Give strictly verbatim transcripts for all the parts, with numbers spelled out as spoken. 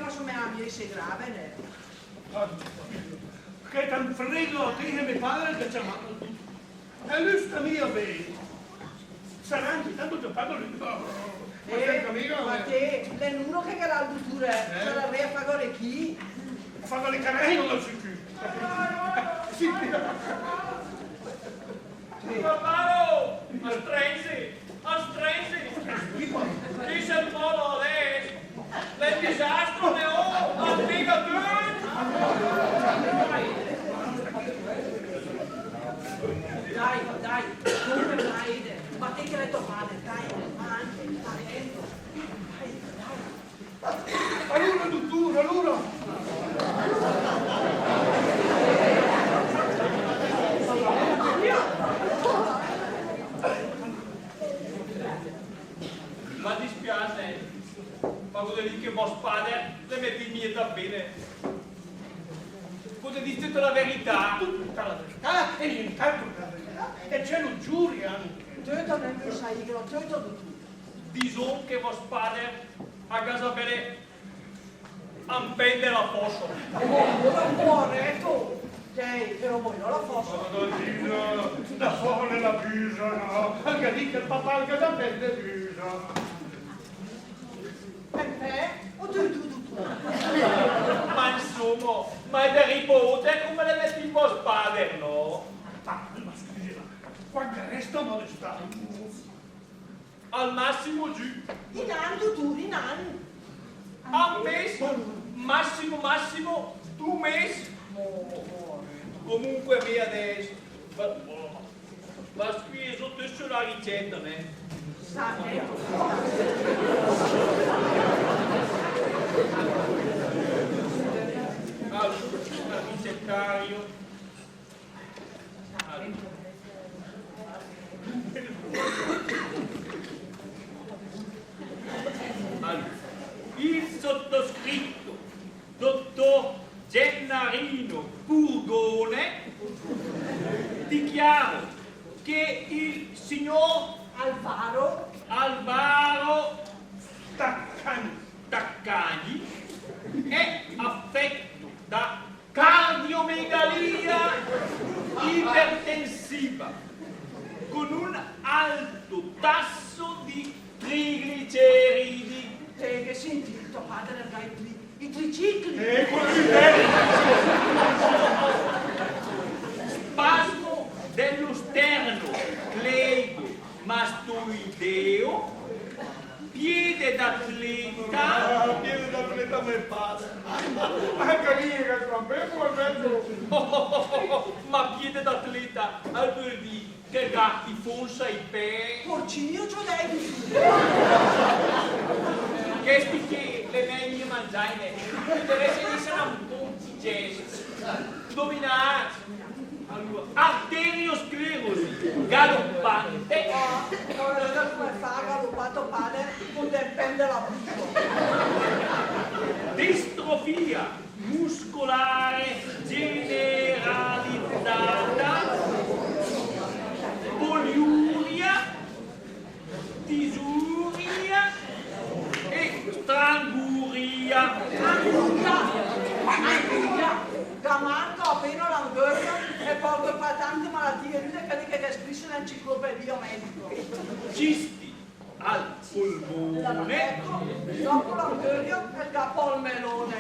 Ma insoma, la mia se grave, né? Che tant frega, che mé pàder el gh'à ciamàt. E lü sta mia bé. Sarà che tanto te paga lü. Ma Eh, sènta mia, ma eh. Té, l'è nul che gh'è 'l dutùr, eh. Sarà dré a fàga lé chì. A fàga lé carèi, no, sicür. Sì. Papà, oh, ma strènse. Al strènse! Chi s'è 'l mòrt adès? L'è ü disastro, né, oh! Al pega töt! Dai, dai, come mai? Ma té che l'è tò pàder, dai, avanti, dai, dai, dai. Alura, dutùr, alura! Ma dispiàs, ma vöde dì che vòst pàder l'è mia tat bé. Vöde dì töta la verità. Töta la verità? E niènt, töta la verità. E ce l'ó giüri anche. Töta, nènt, töta, dutùr. Disóm che vòst pàder al gh'à za bèle a 'mpènd la fòssa. Oh, ma poarèt! Dai, però pò la fòssa. Ma dai, Gina, da fò l'è la büsa, no? Al gh'à dì che 'l papà al gh'à za 'mpènd la büsa. Pèpè, o töt, töt, töt. Ma insoma, ma l'è da ripò, come l'è mèt in vòst pàder, no? Ma, ma scüsi, ma quat ghe rèsta a malestà? Al massimo giü. In an, dutùr, in an. A ü mes, massimo, massimo, du mes. Comunque, mé adès, ma, ma scüsi, só töt sö la ricèta, né? Sa, eh. Alura, ricetario. Allora, il sottoscritto, dottor Gennarino Furgone, dichiaro che il signor Alvaro, Alvaro Taccani, Taccani è affetto da cardiomegalia ipertensiva con un alto tasso di trigliceridi. Té, gh'ét sentìt, tò pàder al gh'à i tri-, i tricicli. Eh, quel lì, eh. Spasmo dello sterno cleidomastoideo. Piede d'atleta. Ah, piede d'atleta me pare. Anche lì è troppo, è troppo. Ma piede d'atleta, al völ dì che gh'à i fóns ai pé. Porcini, ciò dai. Chèsti ché, l'è mèi mia mangiàine. Te deve ésser ü pó di gèst. Indovinàt? Alura, arteriosclerosi galoppante. Ah, ma alura come fa a galopà tò pàder con 'mpènd la büsa? Distrofia muscolare generalizzata, poliuria, disuria e stranguria. Stranguria! Stranguria! Gh'à mànca apéna l'angöria e pò gh'à tante malatie, lü, chèle che gh'è scrite in l'enciclopedia medica. Cisti al polmone. Ecco, dopo l'angöria, el gh'à pò 'l melone.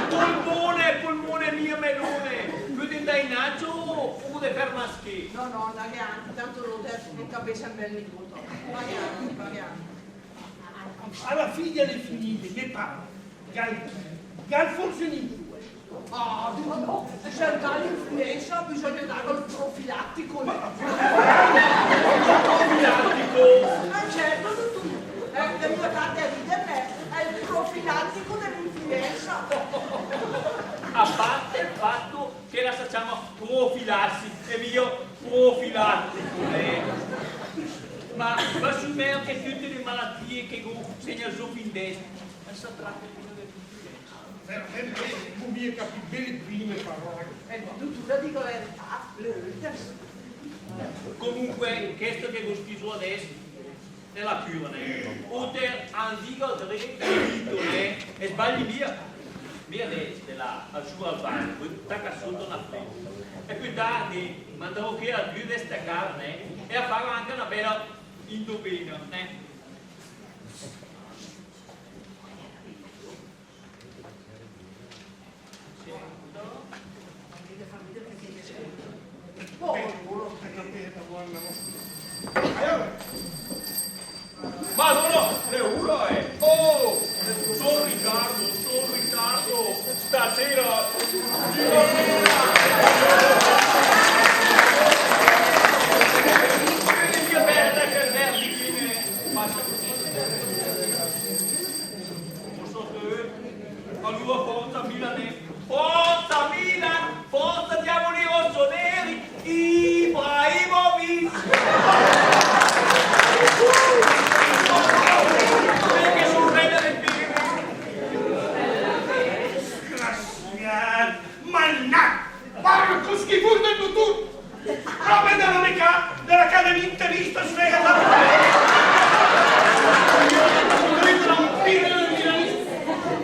Polmone, polmone, mia melone. Vöde 'ndà inàcc o vöde fermàs ché? No, no, 'ndaghe anca, tanto l'óter el capéss ü bèl nipót. Vaghe avanti, vaghe avanti. A la fì de le finide, me pare, gh'àl, gh'àl forse l'influensa. Ah, dutùr, se el gh'à l'influensa, bisògna dàga ol profilattico. Ma, ma, profilattico? Eh, certo, dutùr. Eh, che mia tat al dìs, eh, el profilattico de l'influensa. A parte el fato che la sa ciama profilassi, e mia profilattico, eh. Ma, ma só mèi che töte le malatie che gh'ó, sègna zó fin adès, ma sa trata piö de l'influensa. Veramente, gh'ó mia capìt bé le prime parole. Eh, dutùr, diga la verità, le óter. Comunque, chèsto che gh'ó scrit zó adès, l'è la cura, nè? Óter, an diga dré, capìt, nè? E Sbagli mia, mia de, de là, a sciura al bar, pö taca sö na flema. E pü tardi, manderò ché a sgiüdà sta carne e a fà anca na bela indovina, eh. Ma no, no, l'è ura, eh. Oh, son in ritardo, son in ritardo. Stasera. Che bella, che bella. Alura forza Milan, eh. Forza Milan, forza diavoli rossoneri, Ibrahimovic! Perché sul re delle figure. Disgraziato, malnat, porco schifo del tutto! Roba de la meca, de la casa interista, sfegata.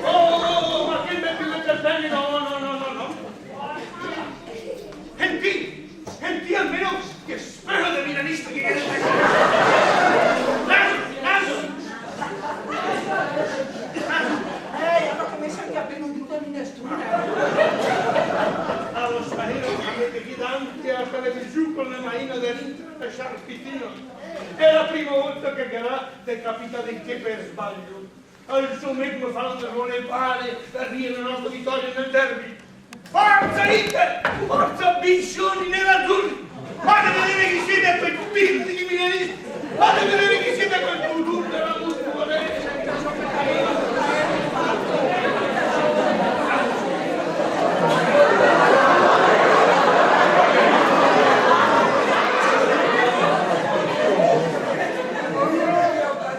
Oh, ma che me più cervelli, no, no, no, no, no. Senti, senti almeno che spero de milanista che è. Naso, naso. Eh, ma che me sa che appena un dito minestrone. Alura, stasera, che vedì davanti a la televisione con la maina de rintra, la sciarpitina. È la prima volta che gh'è de capità de ché per sbaglio. Al so mé come fa un errore pare per dire la nostra vittoria nel derby. Forza Inter! Forza Bissioni nerazzurri! Fate vedere chi siete a quel pirla di milanista! Fate vedere chi siete a quel pudore della musica!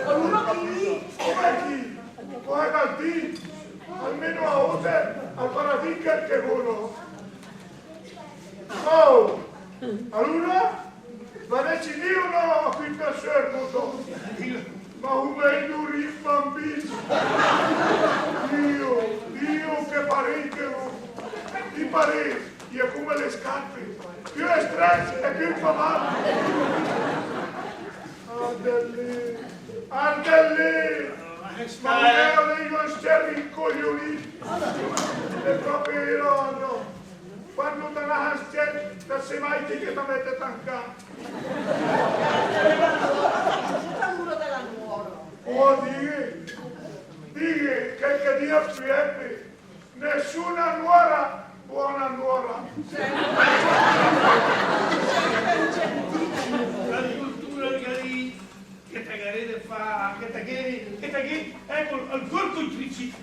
Alura chi? Come chi? Come gh'al dì? Almeno a óter, al farà dì chèl che völ. Oh! Alura? Va decidì o no a quì per sö, moto? Ma come i duri bambini? Dio, Dio, che paré che gh'ó. I paré, i è come le scarpe. Più strècc e più fa mal. Ardellì, Ardellì! Ma io, io stavo incoglionito. È proprio io, no. Quando te la schiet, te sé mai chi che te mèt tancà. Tutta l'ura della nuora. Oh, dighe, dighe, che, che dia più ebbe. Nessuna nuora, buona nuora. La cultura del Galì, che te gh'aré de fà, che te gh'é, che te gh'é, ecco, al corpo in principio.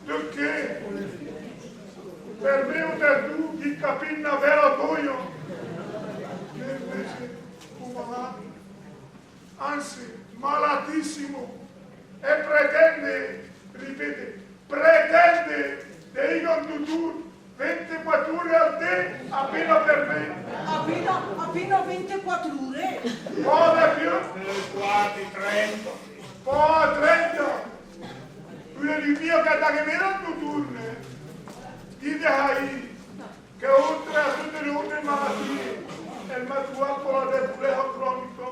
Perché? Per me un dei du, chi capì na vera gioia. Che invece, come va? Anzi, malatissimo, e pretende, ripete, pretende de ì al dutur ventiquatr'ure al dé, appena per me. Appena, appena ventiquatr'ure? Po' de piö. Eh, quasi trenta. Po' trenta. Ü dì mia che te gh'é mia al dutur, né? Dì de ì. Che oltre a töte le ótre malatie, el m'à truàt co la debolezza cronica.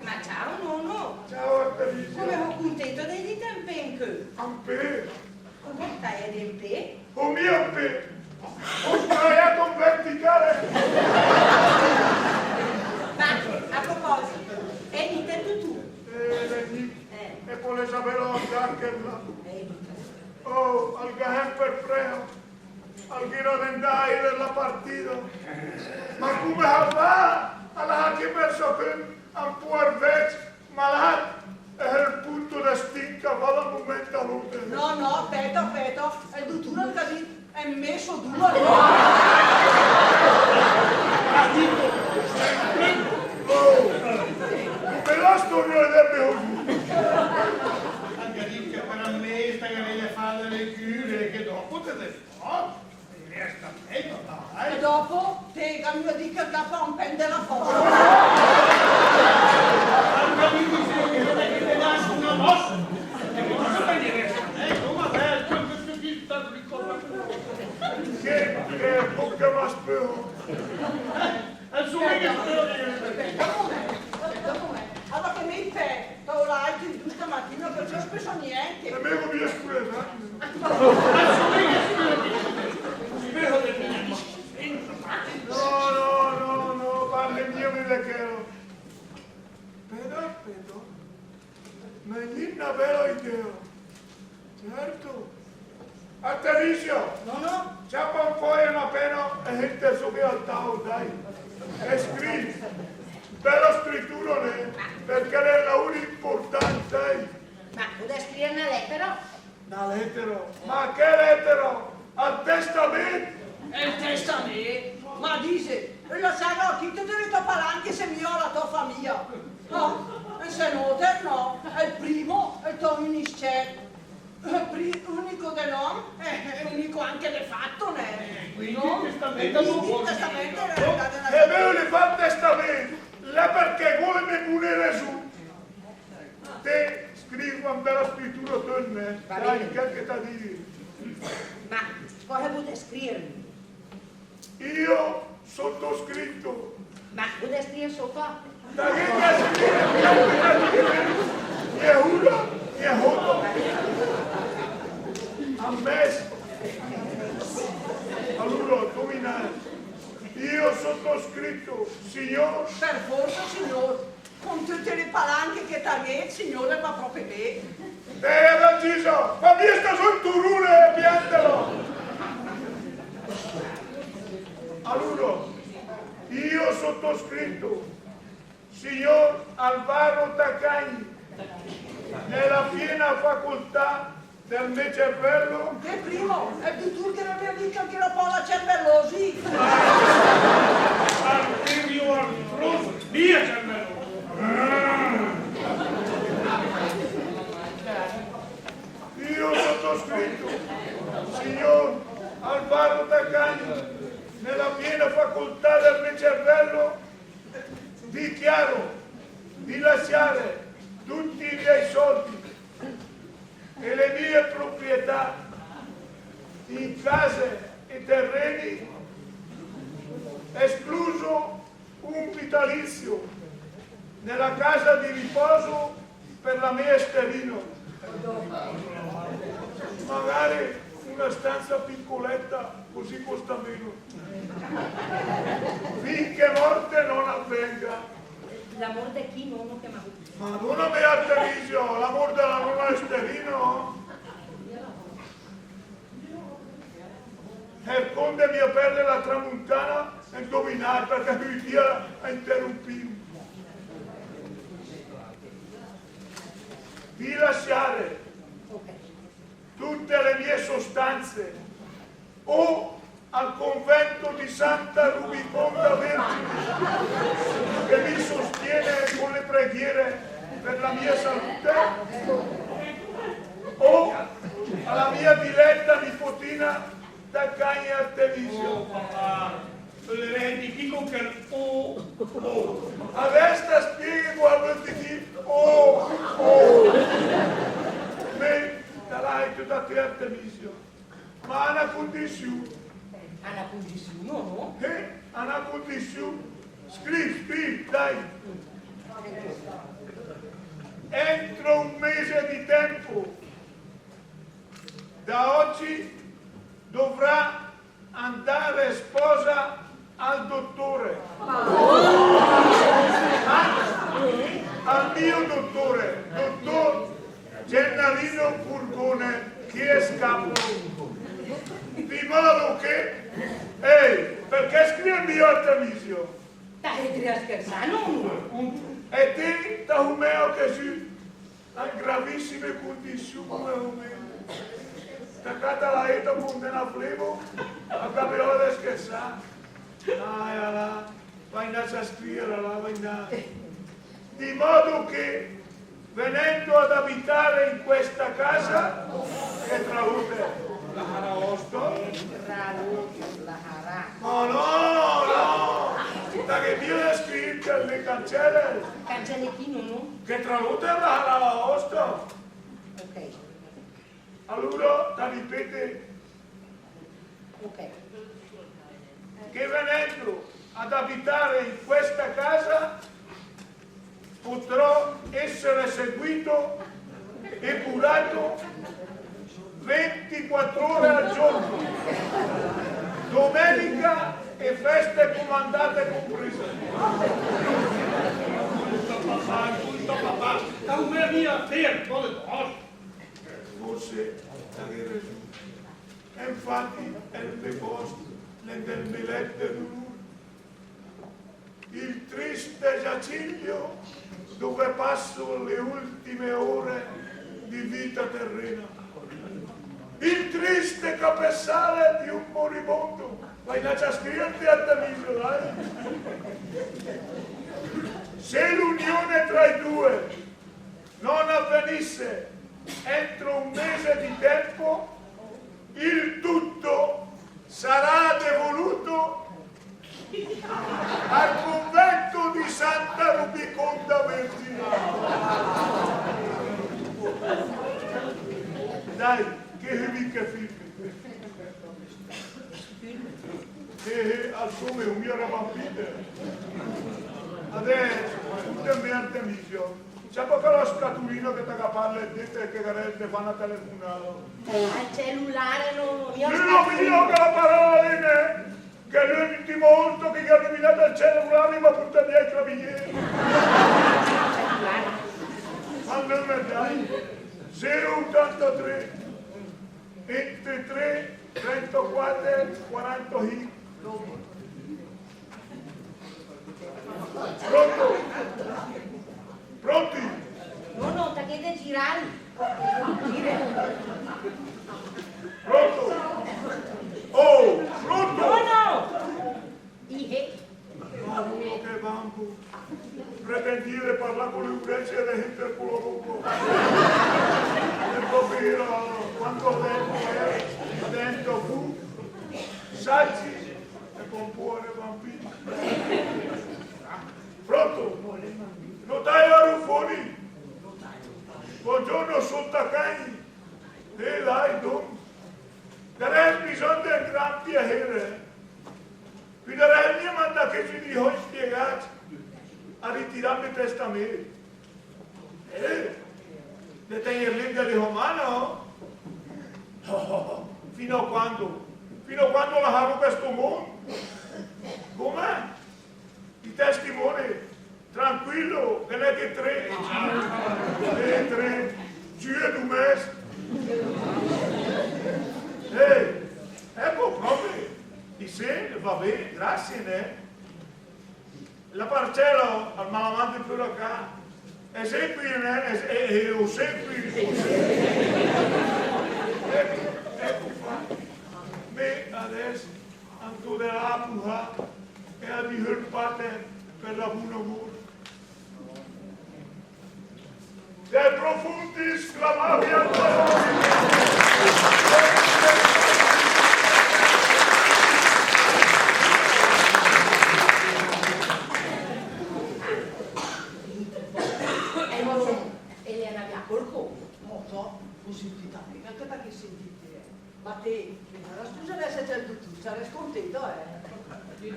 Ma ciao, nono. Ciao, Artemisia. Come só contenta de èd ché. An pé. Come, te sét an pé? Ó mia an pé. Ó sdraiàt in verticale. Ma, a proposito, l'è gnit el dutur? Eh, l'è gnit. Eh. E pò l'è già bèla anca chèla. Eh. Oh, al gh'à sèmper prèsa. Al gh'ìa de 'ndà a èd la partida. Ma come s'à fà a lasà ché per sò cönt an poer vècc malàt? E a chèl pont de stinca, va da un momènt a l'óter. No, no, spèta, spèta. El dutur al gh'à dit, e mé só dura. Oh, bèla storia de mé. Al gh'à dit che per mé te gh'arét de fà de le cure, che dòpo te de Ah, resta bèl, dai. E dòpo, te gh'ét mia de dì che el gh'à fà un pènd de la fòcia. Anca mi diseva che te dàsset una mòssa. E cosa te ne resta? Eh, come? Insomma, che spero di... Speta un momènt, speta un momènt. Alura che mé te, te l'ó làcc dì stamatina, perciò spèso niènt. E mé gh'ó mia scüsà. Insomma, che spero di... Spero di... No, no, no, no, parle mia de chèlo. Speta, speta. M'è gnìt öna bèla idea. Certo. Artemisio! Nò, nò. Ciapa fò öna pèna e hènte sö al tàol, dai. E scrìv. Bèla scritura, nè? Perchè l'è ü laùr importante, dai. Ma pödèss scrire öna lètera? Öna lètera? Ma che lètera? Al testamènt? El testamènt? Ma dìset, e lassàrel a chi töte le tò palanche se mia a la tò famìa? Ah, e se no, te no, el primo, el tò ünìc scèt, el pri-, ünìc de nòm, eh, ünìc anche de fat, nè? Quindi no? El testamènt... Quindi el testamènt l'è... E mé öle fà ol testamènt, l'è perchè gh'ó le mé bune resù. Te scrìv con bèla scritura, te, nè? Va bene. Dai, chèl che t'à dì. Ma cosa vuol scrivermi? Io sottoscritto. Ma cosa scrive sopra? Ma che cazzo scrive? Mia uno, mia uno. Ammesso. Allora, dominante. Io sottoscritto, signor. Per forza, signor. Con töte le palanche che te gh'ét, signor, va pròpe bé. Eh, Narciso, ma mia sta sö ol turone, piantelo! Allora, io sottoscritto, signor Alvaro Taccagni, nella piena facoltà del mé cervello? Che primo, el dutùr che me mia dìcc che l'ó pò la cervellosi. Artemisio, mia cervellosi. Io sottoscritto, signor Alvaro Taccagni, nella piena facoltà del mé cervello, dichiaro di lasciare tutti i miei soldi e le mie proprietà in case e terreni, escluso un vitalizio nella casa di riposo per la mia Esterina. Magari una stanza piccoletta, così costa meno. Finché morte non avvenga. La mort de chi, nonno, che m'ha... Madona mia, Artemisio, la mort de la nona Esterina. Ercóndem a pèrdem la tramuntana, indovinàt, perchè ü dia la interömpìm. Di lasciare tutte le mie sostanze o al convento di Santa Rubiconda Vergine, che mi sostiene con le preghiere per la mia salute, o alla mia diletta nipotina Taccagni Artemisio. Oh, papà, l'è ridìcol chèl oh, oh. Adèss te spieghe cosa völ dì oh, oh. Mé, te la hèi töta a té, Artemisio. Ma a öna cundisiù. A öna cundisiù, no? Eh, a öna cundisiù. Scriv, scriv, dai. Entro un mese di tempo, da oggi, dovrà andare sposa al dottore. Al, al mio dottore, dottor Gennarino Furgone, chi è scapolo. Di modo che, ehi, perché scrive mio Artemisio? Te sé dré a schersà, no? E té, te hó mia che sü a gravissime cundisiù, come hó mé. Tacàt a la éta con de na flema, a capirà de schersà. Ah, e alà, va inàcc a scrire, alà, va inàcc. Di modo che, venendo ad abitare in questa casa, che tralót l'è? La harà òsta? Tralót la harà. Ma no, no! Daghe mia de scrive, le cancèle. Cancèle chi, nonno? Che tralót la harà òsta. Ok. Alura, te ripète. Ok. che venendo ad abitare in questa casa potrò essere seguito e curato ventiquattro ore al giorno, domenica e feste comandate comprese. Scolta papà, scolta papà, la mia via per, poi... Forse avevi ragione. E infatti, el me post l'è nel me lett de dolor. Il triste giaciglio dove passo le ultime ore di vita terrena. Il triste capezzale di un moribondo. Ma in già scrivendo a Artemisia, dai. Se l'unione tra i due non avvenisse entro un mese di tempo, il tutto sarà devoluto al convento di Santa Rubiconda Vergine. Dai, che he mica film. Eh, eh, insomma, un mio era vampiro. Adesso, scusami, Artemisia. C'è proprio la scatolina che te parla e te che te fa una telefonata. Al cellulare no, io... Io non mi dico che la parola lì, che l'ultimo volto che ha eliminato il cellulare mi ha portato via i carabinieri. Al cellulare. Ma non me dai. Zero ottantatré, ventitré, trentaquattro, quarantacinque. Pronto? Pronti? No, no, t'hee de girà. Pronto? Oh, pronto? No, no. Ihe. Ma uno che bambo. Pretendì de parlà con le urece e de henter con la boca. E proprio era quando ho detto, eh, ho detto, fu, saggi e con cuore bambino. Pronto? Notaio Ruffoni? Buongiorno, sono Taccagni. Eh, dai, don. Darei bisogno del gran piacere. Pödarei mia mandà chèi di hoi spiegati a ritirà el me testament? Eh? De tegnerli in de hò man? Oh, fino a quando? Fino a quando laharò questo mondo? Come? I testimoni? Tranquillo, che n'è che tre. Eh, tre. Giù e du mes. Eh, ecco, proprio. I se, va bene, grazie, né? La parcella, al me la mandi pure a cà. E se qui, né? E se, e, e, o se qui, o se. Ecco, ecco qua. Me adesso Anco de la puha e a dì el pater per la buna mort. De profundis clamavi al Padre. E mo, e l'è arrabià col coco. Mo, so, così ti dà, anche perché sentite, eh. Ma te, la scusa de esse el dutùr, sarès contento, eh?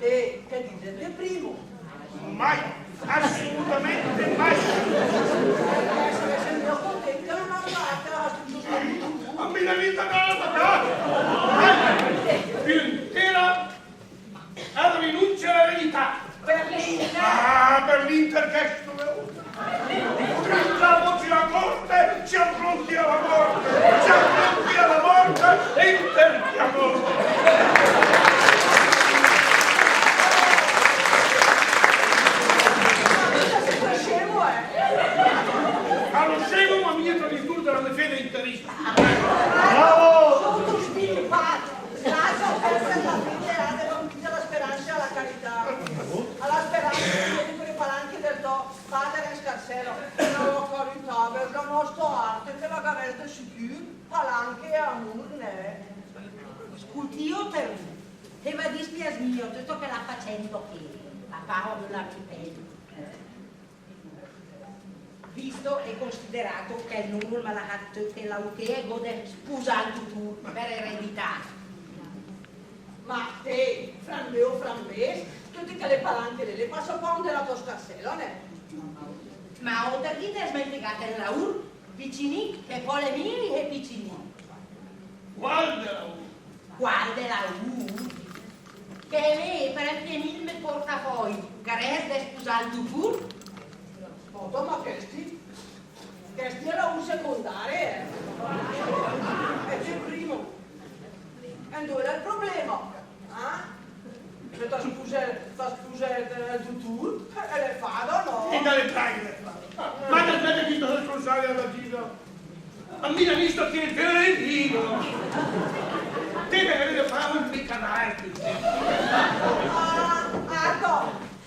E che dite, de primo? Mai, assolutamente mai. Sarès el mio contento, non ho fatto la scusa del dutùr. Ma mi la vita non la fa. Mai. Più intera ad rinuncia alla verità. Per l'Inter. Ah, per l'Inter che sto... Gridamocì a corte, siamo pronti alla morte, siamo pronti alla morte, Inter che a morte. Ma mica sei scemo, eh? Ah, non scemo, ma mi è traditore della mia fede interista. Bravo! Sono sviluppato. Casa, per la fede, ha de convide la speranza e la carità. A la speranza che le palanche del to padre in scarsero. No, carità, per la nostra arte, che la garès de sicur palanche e amur, né? Scultì, o Terù, te va dispias mio, töta chèla facenda che la parola mi pènsa. Visto e considerato che el nùmur me l'ha dàcc töt la utéa, gó de spusà el dutùr per eredità. Ma té, frambe o frambés, töte chèle palanche lé, le pasa pò 'nde la tò scarsèla, nè? Ma óter che te smentegàt ol laùr, picinì, che pò l'è mia e picinì. Qual de laùr? Qual de laùr? Che mé, per empie, mé 'l me portafòi, ghe rèsta de spusà ol dutùr? Madóna, ma chèsti, chèsti i è laùr secondare, eh. E té primo. E 'ndo l'è ol problema? Ah? Se ta spuse, ta spuse ol dutùr, e l'è fada, no? E 'ndo l'è fada? Ma ta smètet de fà ol contrari a la Gina. A mi la vista che te l'è viva. Te devet fà ol mecanico. Ah, arda,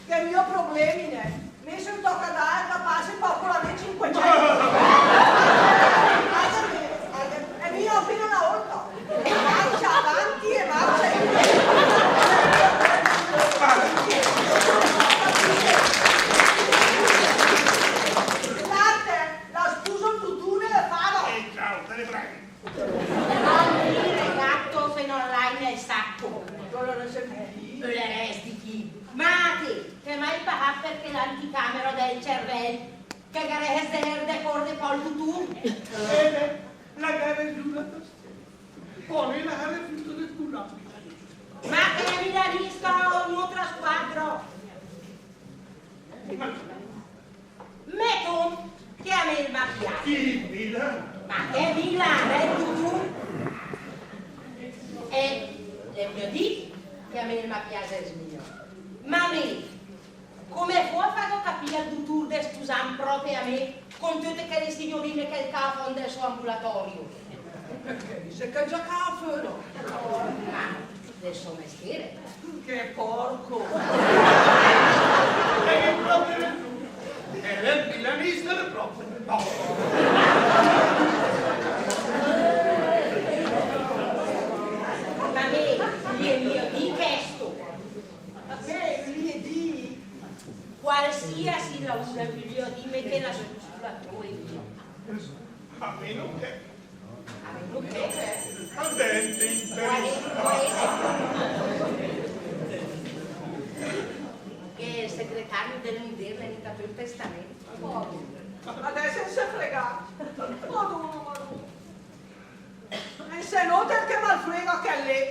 che mia problemi, nè. Mé se 'm tòca 'ndà, capace pò co la mé cinquecento. Arda, arda, e mia apéna öna ólta. Marcia avanti e marcia indré. L'arte, la spusa ol dutùr e l'è fada. Eh, ciao, te le prego. Però ol mé regato fenò là nel sacco. Te l'è ressentìt? Te l'è ressentìt? Ma té, che m'hét pagàt per chèla anticamera del cervèl, che ghe rèsta de, de córde pò ol dutùr? Eh, beh, la gh'à resù la tò scèla. Pò lé la gh'à resù de cürà. Ma che milanista o un altro squadro? Ma Mètom che a mé 'l ma pias. Chi, Milan? Ma che Milan, eh, tu, tu? Eh, l'è mia dì che a mé 'l ma pias mia. Ma mé, come fó a fàga capì al dutùr de spusàm pròpe a mé, con töte chèle signorine che 'l càa fò 'n del sò ambulatorio? Perché? Dise che giacava fò, no? Ma del sò mestiere. Che porco! E che pròpe, e l'è milanista, l'è pròpe. No. Ma che, l'è mia dì chèsto. Ma che, l'è mia dì? Qualsiasi laùr, l'è mia dì, mèt la sò sula, tu e mia. A meno che Andente, interista. Che ol segretàrio de l'Undir l'è mia töt ol testament. Adès se frega. Madóna, Madóna. E se no, te che mal frega chèl lé.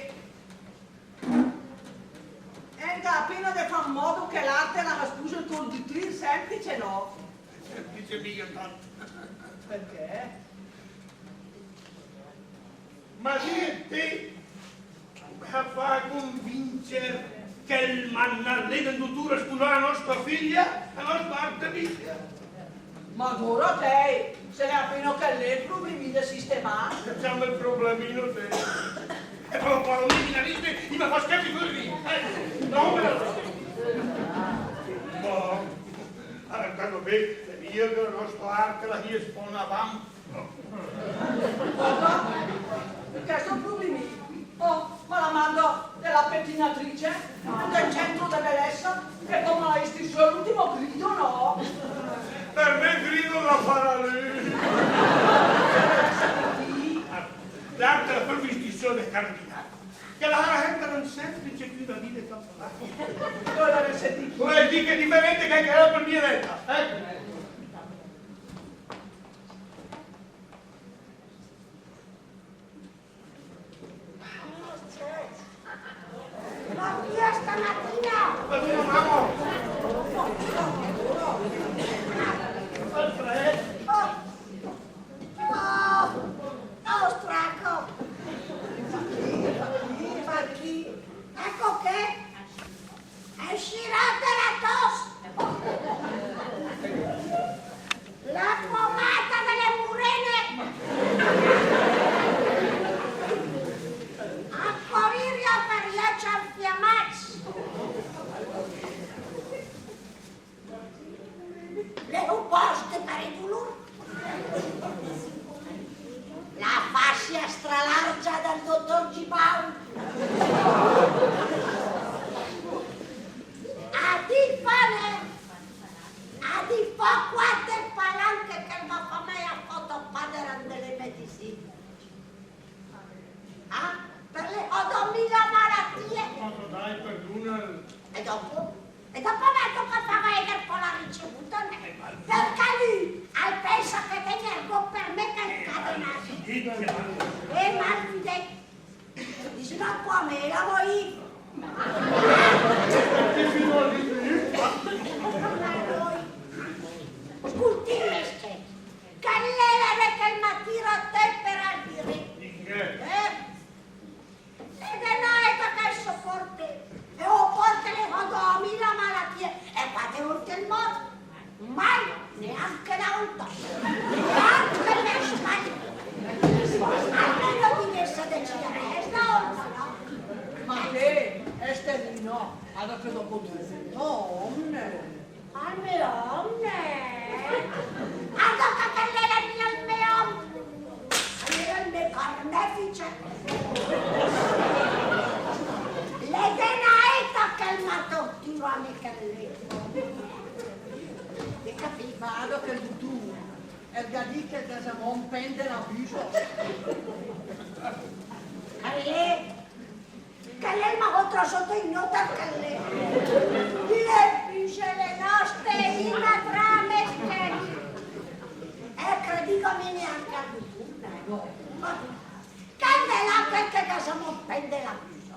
Ènca apéna de fà 'n mòdo che l'arte la spuse ol condutùr semplice, no? Semplice mia tant. Perché? Ma dì té, come fó a convìncer chèl mannàr lé del dutùr a spusà la nòsta figlia, la nòsta arte figlia? Ma adóra té, se l'è apéna chèl lé ol problemi de sistemà. Ciama ol problemino té. E però, però, mi, mi, mi, mi, ma fa schèf di così, eh? No, però. Ma, eh, quando ve, le mie che la nòsta arte la hia spona avanti. Cosa? Chèsto problemi? Oh, ma la manda de la pettinatrice, del centro de belèssa, che come la istituzione l'ultimo grido, no? Per me grido la farà lü. L'arte la fa l'istituzione del cardinale. Che la ha sempre un semplice cürà de campà. Cosa ne sét? Vorrei dire che è differente che era per mia detta, eh? Ma chi è stamatina? Alfred! Oh! Oh! Oh, straco! Ma chi? Ecco che! È scirata la tos! La pomata de le murene! A corìria per i öcc infiamàcc! Dopo, e dopo me toca fà vèder pò la ricevuta, né? Perché lü al pènsa che tegnergh per me chèl cadenàs. E malfidèt. Dis no pò a me, la vöi. Scóltem, mèster, che l'è la che 'l ma tira töt per al dirèt. Eh? L'è de 'na éta che 'l sopòrte, e 'l pòrta, l'è dóma de la malatìa, e quante ólte 'l mór? Mai, neanche 'na ólta, neanche 'na sbaglia. Almeno di messa de cigarè, 'na ólta, no? Ma che, Esterino, adà che dopo töt, òm, né? Al me òm, né? Arda che chèl lé l'è mia 'l me òm. Chèl lé l'è 'l me carnefice. L'è de 'na éta che 'l ma tortura a me chèl lé. Gh'è capìt? Ma adà che 'l dutùr al gh'à dìcc che 'l gh'à zamò 'n pèn de la büsa. Chèl lé Chèl lé 'l ma gh'à trasòt in óter, chèl lé. Le büse, le nòste, i ma trame, chèl lé. E credìga mé, neanche al dutùr, né. Ma chèl lé l'è chèl che 'l gh'à zamò 'n pèn de la büsa.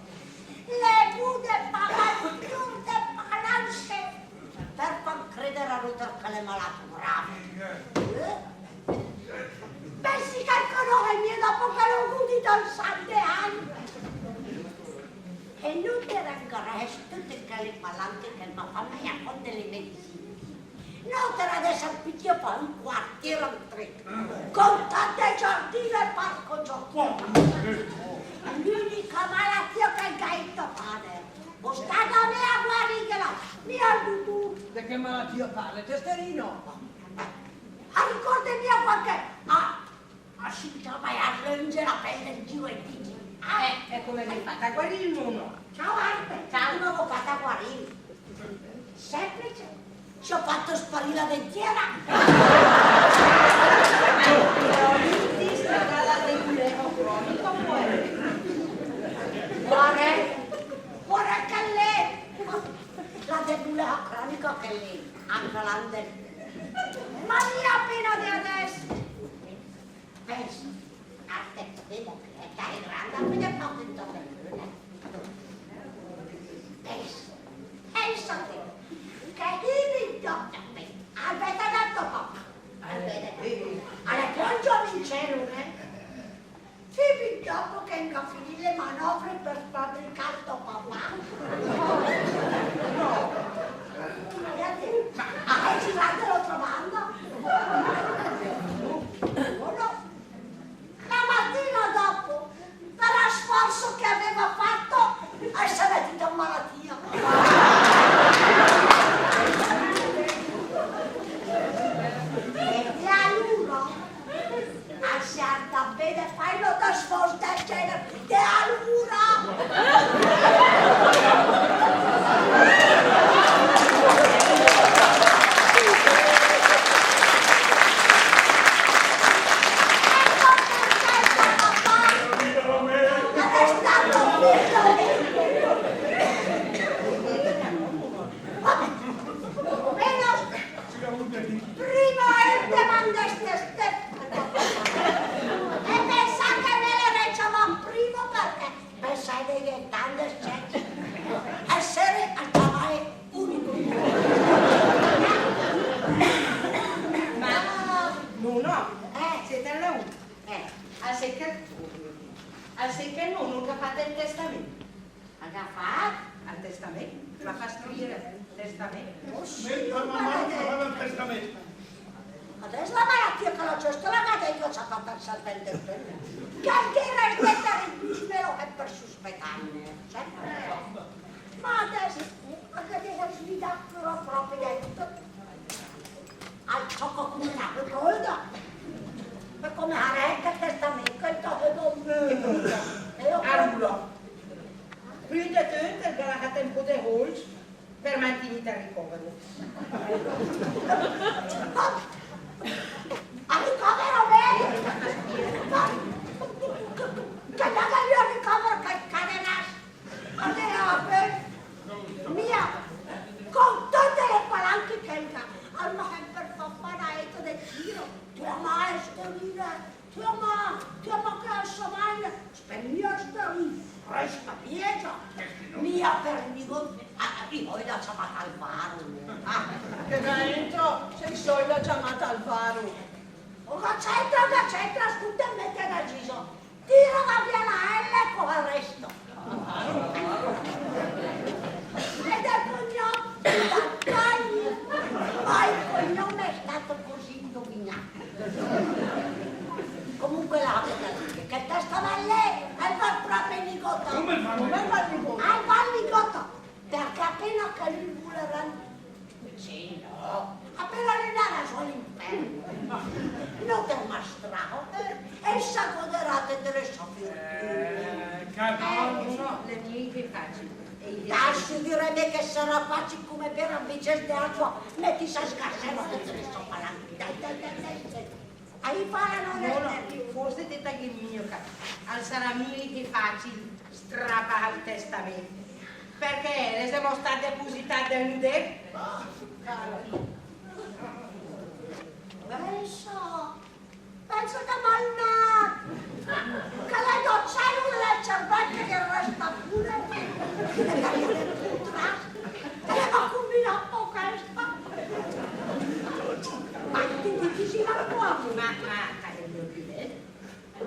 L'è bu de pagà 'l fiùr de palanche per fà crèder a óter che l'è malàt grave. Eh? Pènsi che 'l conòs mia dopo che l'ó gudìt ol sante agn. E nóter, ringrasiàt töte chèle palanche che 'l ma fà mia con de le medisine. Nóter adès al pìa pò ü quartiér intrér, con töt de giardì e parco giochi. L'ünica malatìa che 'l gh'à ét, pàder, ó stàt mé a guarìghela, mia ol dutùr. De che malatìa parlet, Esterino? A ricórdet mia quand che a, a s'intrava e a slünge la pèl del giu e dì: "Ah!" Eh, e come gh'ét fàt a guarìl, nòna? Ciao, Arpe. Ciao. Come gh'ó fàt a guarìl? Semplice. Ci ho fatto sparire la dentiera. Però lü l'è un debùleo crònich, pò. Guarda, guarda che l'è la debùlea crònica, che l'è anche l'andel. Ma mia apéna de adès. Pènsa, al tép de mé, che l'è granda, pöde fà tanta persöna. Pènsa, pènsa té, che i vintòt agn, al vède de tò papà. Al vède, al è pò ü giovincèl, eh? Sibit dòpo che 'n gh'à finìt le manòvre per sfabricà ol tò papà. Ma, ah, hai girato l'altra banda? No, no. La mattina dopo, per el sforzo che aveva fatto, el s'è metìt in malatia. E alura, el s'è ardàt bé de fà ü sforz del gèner, e alura. Prima el te manda ste, ste. E pensà che me le ricevà prima perché pensà che gh'è tante scène. E sere al travai unico. Ma, no, no. Eh. Sét a la una. Eh. A sé che, a sé che no, no gh'à fàt el testamènt. Al gh'à fàt? El testamènt? L'à fàt scrire el testamènt. Oh, sì, ma, ma, ma, ma, el testamènt. Adès la malatia che l'à, giöst la malatia che l'à fàt el testamènt. Che gh'éra el testamènt, me lo fét per suspetà, eh. Ma adès, ma che gh'éra svidat pròpe de tüt. Al ciòca come na còlda. Ma come, arèta, el testamènt, che el tò, che dò. E io... Alura, prima de tüt, el gh'à lassàt ü pó de sólcc per mantignìt el ricovero. El ricovero, bene? Che, che, che, che ricovero, che, che de nas. Ma che, ah, beh, mia. Mia sta, resta via, mia per nigót, ah, i sò là ciamàt Alvaro. Ah, che c'entra, se i sò là ciamàt Alvaro. Oh, che c'entra, che c'entra, scólta, mèt a deciso. Tira via la L e co el resto. E del cognòm, Battaglia. Ma el cognòm l'è stacc cusì induvinàt. Comunque, la, che, che el testament lé el va pròpe in nigót. Come el va? Come el va in nigót? El va in nigót, perché apéna che lü el völ rend-, sì, no, apéna lü el 'ndarà zó a l'infern, no te mastrà, eh, e el sa goderà töte le sò fortüne. Eh, caramba. Eh, lo so, l'è mia che facile. E i... Dai, sciürém che sarà facile come bere un bicér d'acqua, mèt a sgarsà töte le sò palanche. Dai, dai, dai, dai, dai. Ai, fala, no, no, no, forse te te gh'ét mia ca-, al sarà mia che facile strapà el testament, perché l'è zamò stacc depositàt del nudér. Pènsa, pènsa che mal nacc, che l'è dò cèlule del cervèl che ghe rèsta püra, e che l'è l'è cumbinàt pò chèsta. Ma ti, ti, ti sì la tua. Ma, ma, ma, l'è piö bèl.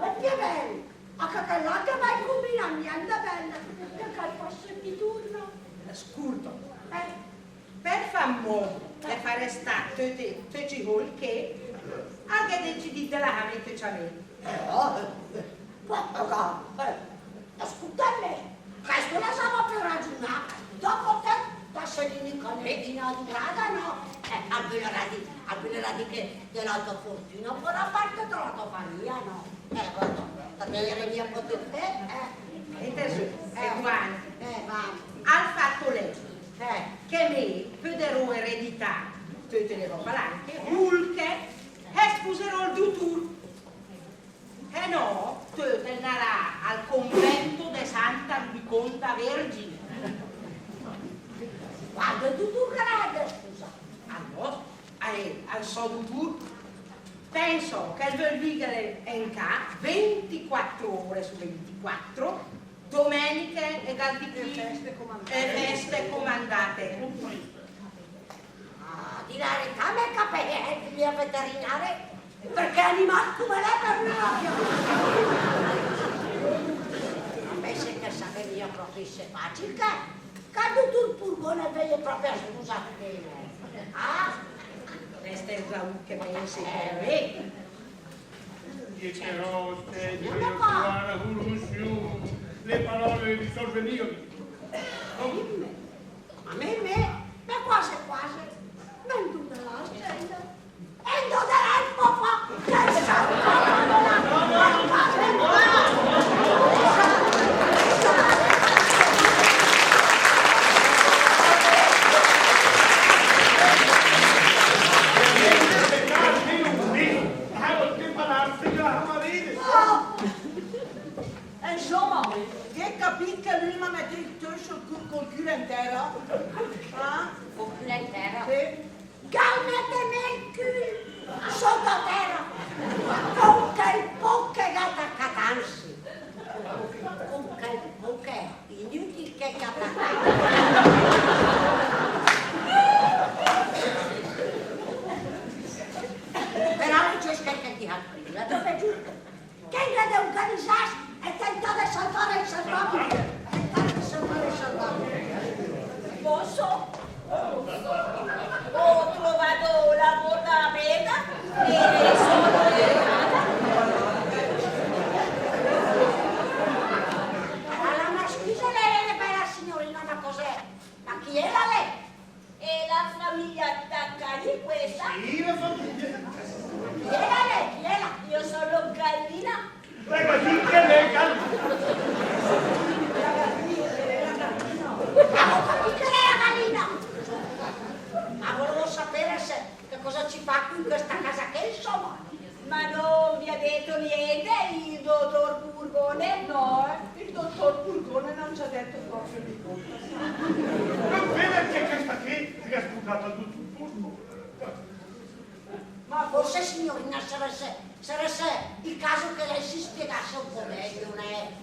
L'è piö bèl. A chèl là che va cumbinàt mia de bèl, che chèl pò sègh di turno. Scólta. Eh. Per fà 'n mód de fà restà töcc, töcc i hòl ché, al gh'à decidìt de làhàm töcc a mé. Eh, oh, eh, eh, eh, scólta, eh, chèsto l'è zamò per ragiunà. Dòpo te, te sét mia ché öna durada, no? Eh, al völerà dì, al völerà dì che de la tò fortüna farà part de la tò famìa, no? Eh, guarda, perché l'è mia pròpe, eh, eh. E te só, eh, e guarda. Eh, va. Al fat l'è, eh, che mé pöderó eredità töte le rò palanche, ol che se spusaró ol dutùr. E nò, töt el 'ndarà al convento de Santa Rubiconda Vergine. Quale dutùr che l'è, scusa? Al nòst, eh, al sò dutùr. Pènsa che el völ vìghere in cà ventiquattro ore su ventiquattro, domèneghe e garbì e fèste comandade. E fèste comandade. Ah, dì la eretà, me capése, eh, mia veterinare, perché animàt come l'è per nò. Ma pènse che sarèss mia pròpe facile, che, che ol dutùr Purgone el völ pròpe spusàt mé. Ah? Rèsta che pènse per mé. E però, sènta, siòra, le parole le risolve mia. Ma mé, mé, ma quase quase, ma 'ndo 'ndarà la scèna? E 'ndo 'ndarà ol papà? Che sa? Insóma, gh'ét capìt che lü el m'à metìt ol cül sö, col cül in tèra? Eh? Col cül in tèra? Sì. Che el mèt mé ol cül sóta tèra? Con chèl pó che gh'à tacàt, ansi, con chèl pó che l'è inütil che gh'à tacàt. Però l'è giöst che, che ti ha capìt, l'è pròpe giöst. Che gh'è de organizàs e tentà de salvare el salvabile. Tentà de salvare el salvabile. Posso? Ho trovato l'amor della vita e sono liberata. Alura, ma scüse, lé, lé, bèla signorina, ma cos'è? Ma chi éla lé? È la famiglia Taccani questa? Sì, la famiglia Taccani. Chi éla lé? Chi éla? Io sono Gallina. Prego, sì, che lei gal- Ah, ho capito, lei è la gallina. Ma volevo sapere se, che cosa ci fa qui in questa casa che, insomma. Ma non vi ha detto niente il dottor Purgone? No, eh, il dottor Purgone non ci ha detto proprio niente. Non vede che questa qui si è sputata tutto il turno? Ma forse, signorina, sarebbe, sarebbe il caso che lei si spiegasse un po' meglio, né?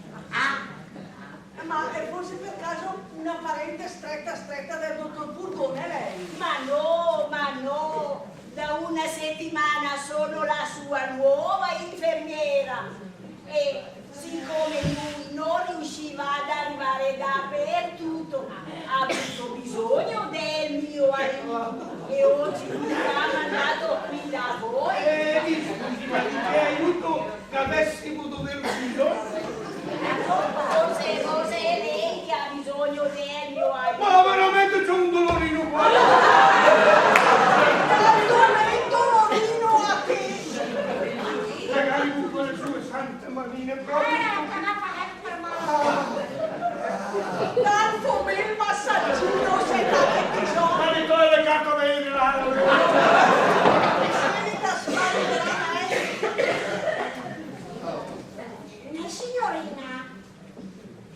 Una parente stretta, stretta del dottor Burgone, lei? Ma no, ma no, da una settimana sono la sua nuova infermiera e siccome lui non riusciva ad arrivare dappertutto, ha avuto bisogno del mio aiuto e oggi lui mi ha mandato qui da voi. Eh, mi scusi, ma di che aiuto che avessimo dovuto bisogno? Forse, forse è lei che ha bisogno del mio aiuto. Ma veramente c'è un dolorino qua! Tanto dolorino a te! Magari con quelle sue sante manine proprio. Eh, te la fa per male. Tanto bel massaggino, se t'ha bisogno. Ma di quelle cacche vere, là. Che se vede da sfare, veramente. Eh, signorina,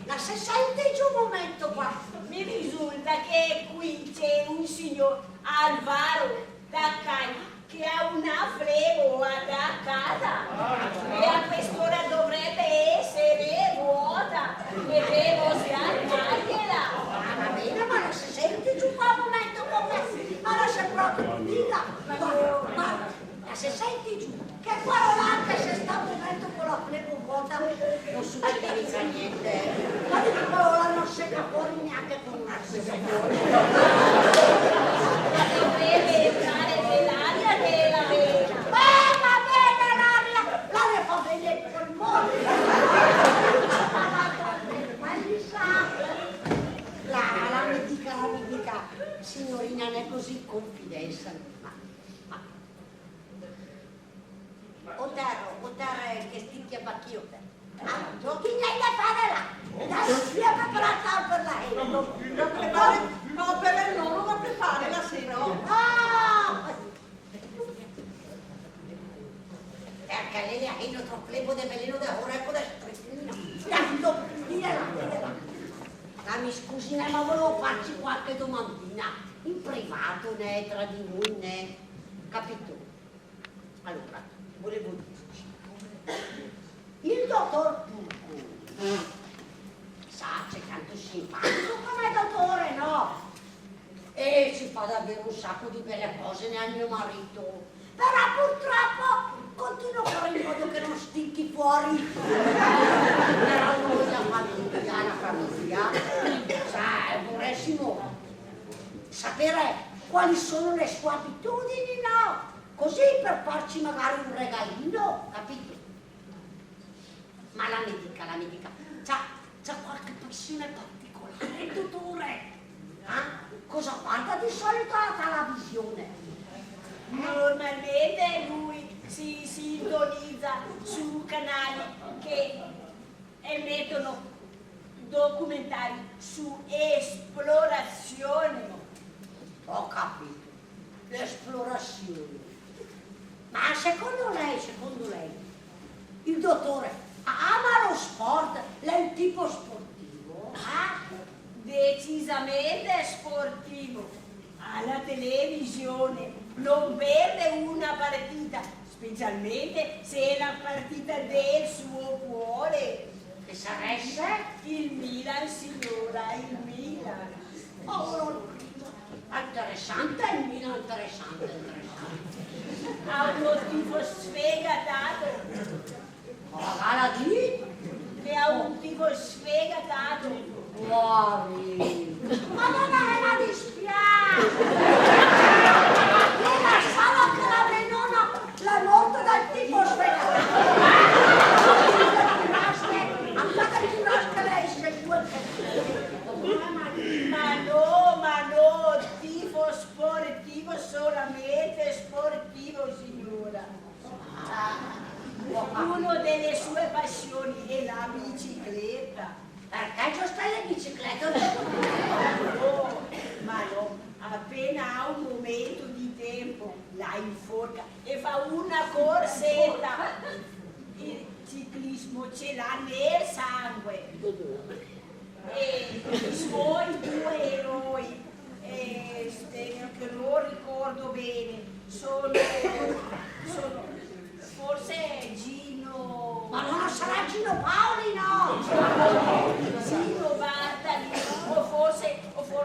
la se sente giù un momento qua? Mi risulta che qui c'è un signor Alvaro Taccagni che ha una flebo attaccata e a quest'ora dovrebbe essere vuota e devo sgarrargliela. Ah, va bene, ma la se sente giù qua un momento qua? Ma la se preoccupi mica. Guarda, guarda. Ma se senti giù che quello là che se sta muovendo con la flebo vuota, non succede mica niente. Ma dico, quello là non se ne accorge neanche con una sigaretta. Ma dovrebbe entrare nell'aria della vena. Eh, va bene, l'aria, l'aria fa bene ai polmoni. Ma chissà. La, la mi dica, la mi dica, signorina, non è così in confidenza, ma, ma Otero, Otero, che sticchia bacchio. Ah, giochi niente a fare là. Adesso io mi preparo per la helo. La prepare, no, per el no, non la prepare la sera. Ah! Perché lei ha helo troppo, lei può bello da ora, ecco da striscina. Tanto, via là, via là. Ma mi scusi, né, ma volevo farci qualche domandina. In privato, né, tra di noi, né. Capito? Allora, volevo dirci, il dottor Turco, sa, c'è tanto simpatico come dottore, no? E ci fa davvero un sacco di belle cose, né, al mio marito. Però purtroppo continua a fare in modo che non stinchi fuori. Però noi la famiglia, la famiglia, sa, eh, vorressimo sapere quali sono le sue abitudini, no? Così per farci magari un regalino, capito? Ma la mi dica, la mi dica, c'ha, c'ha qualche passione particolare il dottore? Eh? Cosa guarda di solito alla televisione? Normalmente lui si sintonizza su canali che emettono documentari su esplorazione. Ho capito. L'esplorazione. Ma secondo lei, secondo lei, il dottore ama lo sport? L'è un tipo sportivo? Ah? Decisamente sportivo. Alla televisione non perde una partita, specialmente se è la partita del suo cuore. Che saresse? Il Milan, signora, il Milan. Oh, interessante, il Milan, interessante, interessante. Ha un tifo sfegatato. Cosa la dì? Che ha un tifo sfegatato. Poverino. Ma non me la dispiace. Io pensavo che la mia nonna l'è morta dal tifo sfegatato. Andate a curarsi lei, se due. Ma no, ma no, tifo sportivo, solamente sportivo, signora. Una delle sue passioni è la bicicletta. Perché c'è sta la bicicletta? No, ma no, appena ha un momento di tempo, la inforca e fa una corsetta. Il ciclismo ce l'ha nel sangue. E i suoi due eroi, eh, spero che non ricordo bene, sono, sono forse Gino. Ma non sarà Gino Paoli, no? Gino Bartali, o forse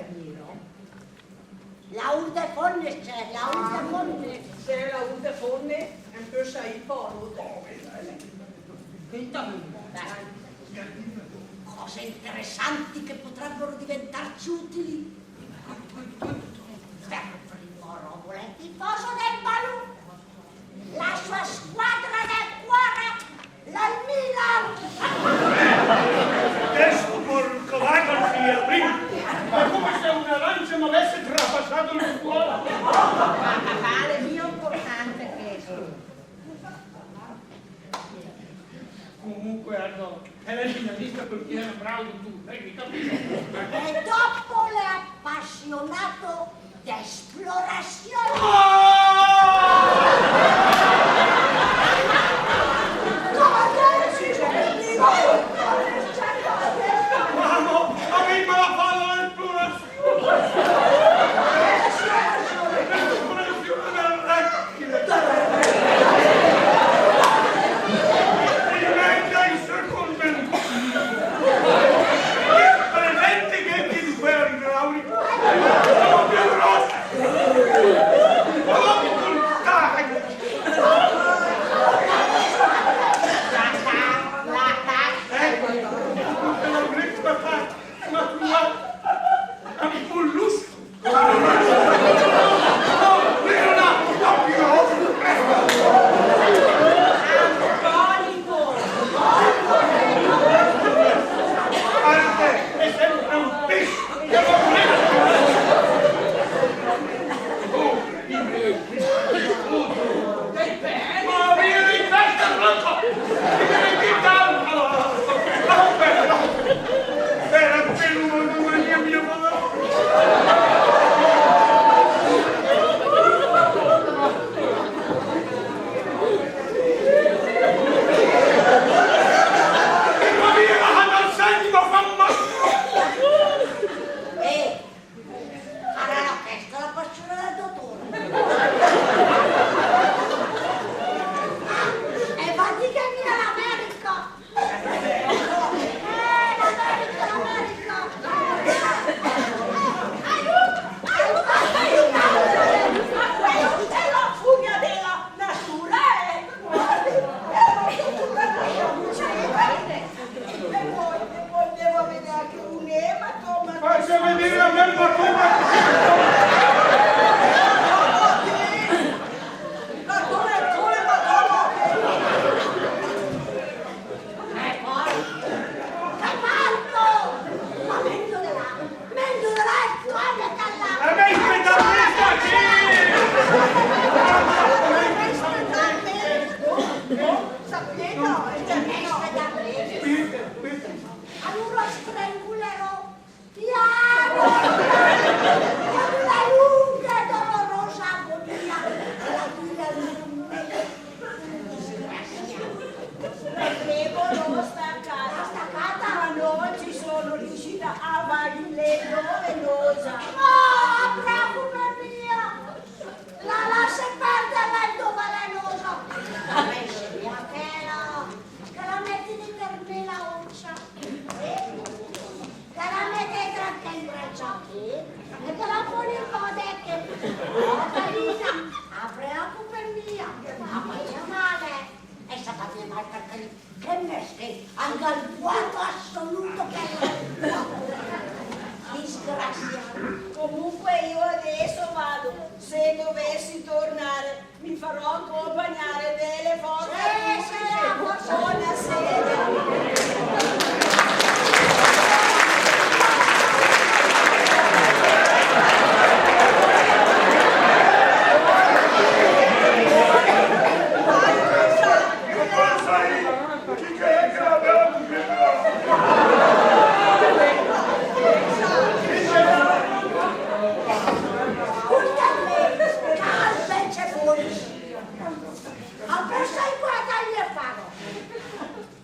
infermiero? Laùr de fómnes, cioè, laùr de fómnes. Se laùr de fómnes, e pò sai pò, no? Senta, dai. Cose interessanti che potrebbero diventarci utili. Per primo, Romoletti, poso del balù. La sua squadra del cuore, l'è il Milan! Questo porco vacca non si aprì! Ma come se un'arancia mi avesse trapassato il cuore! Ma papà, l'è mia importante questo. Comunque, Arno, è la giornalista con cui era bravo tu, lei mi capisce. E dopo l'è appassionato d'esplorazione. Mamma, aveva la palla d'esplorazione. Alura strengolerò pian, con una lunga e dolorosa agonia, la vita di un disgraziato. Perché volevo staccata. Staccata? Ma non ci sono riuscita a fare il letto e non sa. Oh, preoccupa mia! La lasse perde, la è velenosa. Che la meti lì per me la oncia. Che la meti tra che braccia qui e che la poni un po' de che. Oh, carina, a preoccupa mia. Ma fa mia male. E sa fa mia male perché che me sté anche al vuoto assoluto che la... Disgraziato. Comunque io adesso vado. Se dovessi tornare, mi farò accompagnare delle forze. Sì, sì, la forza. Buonasera.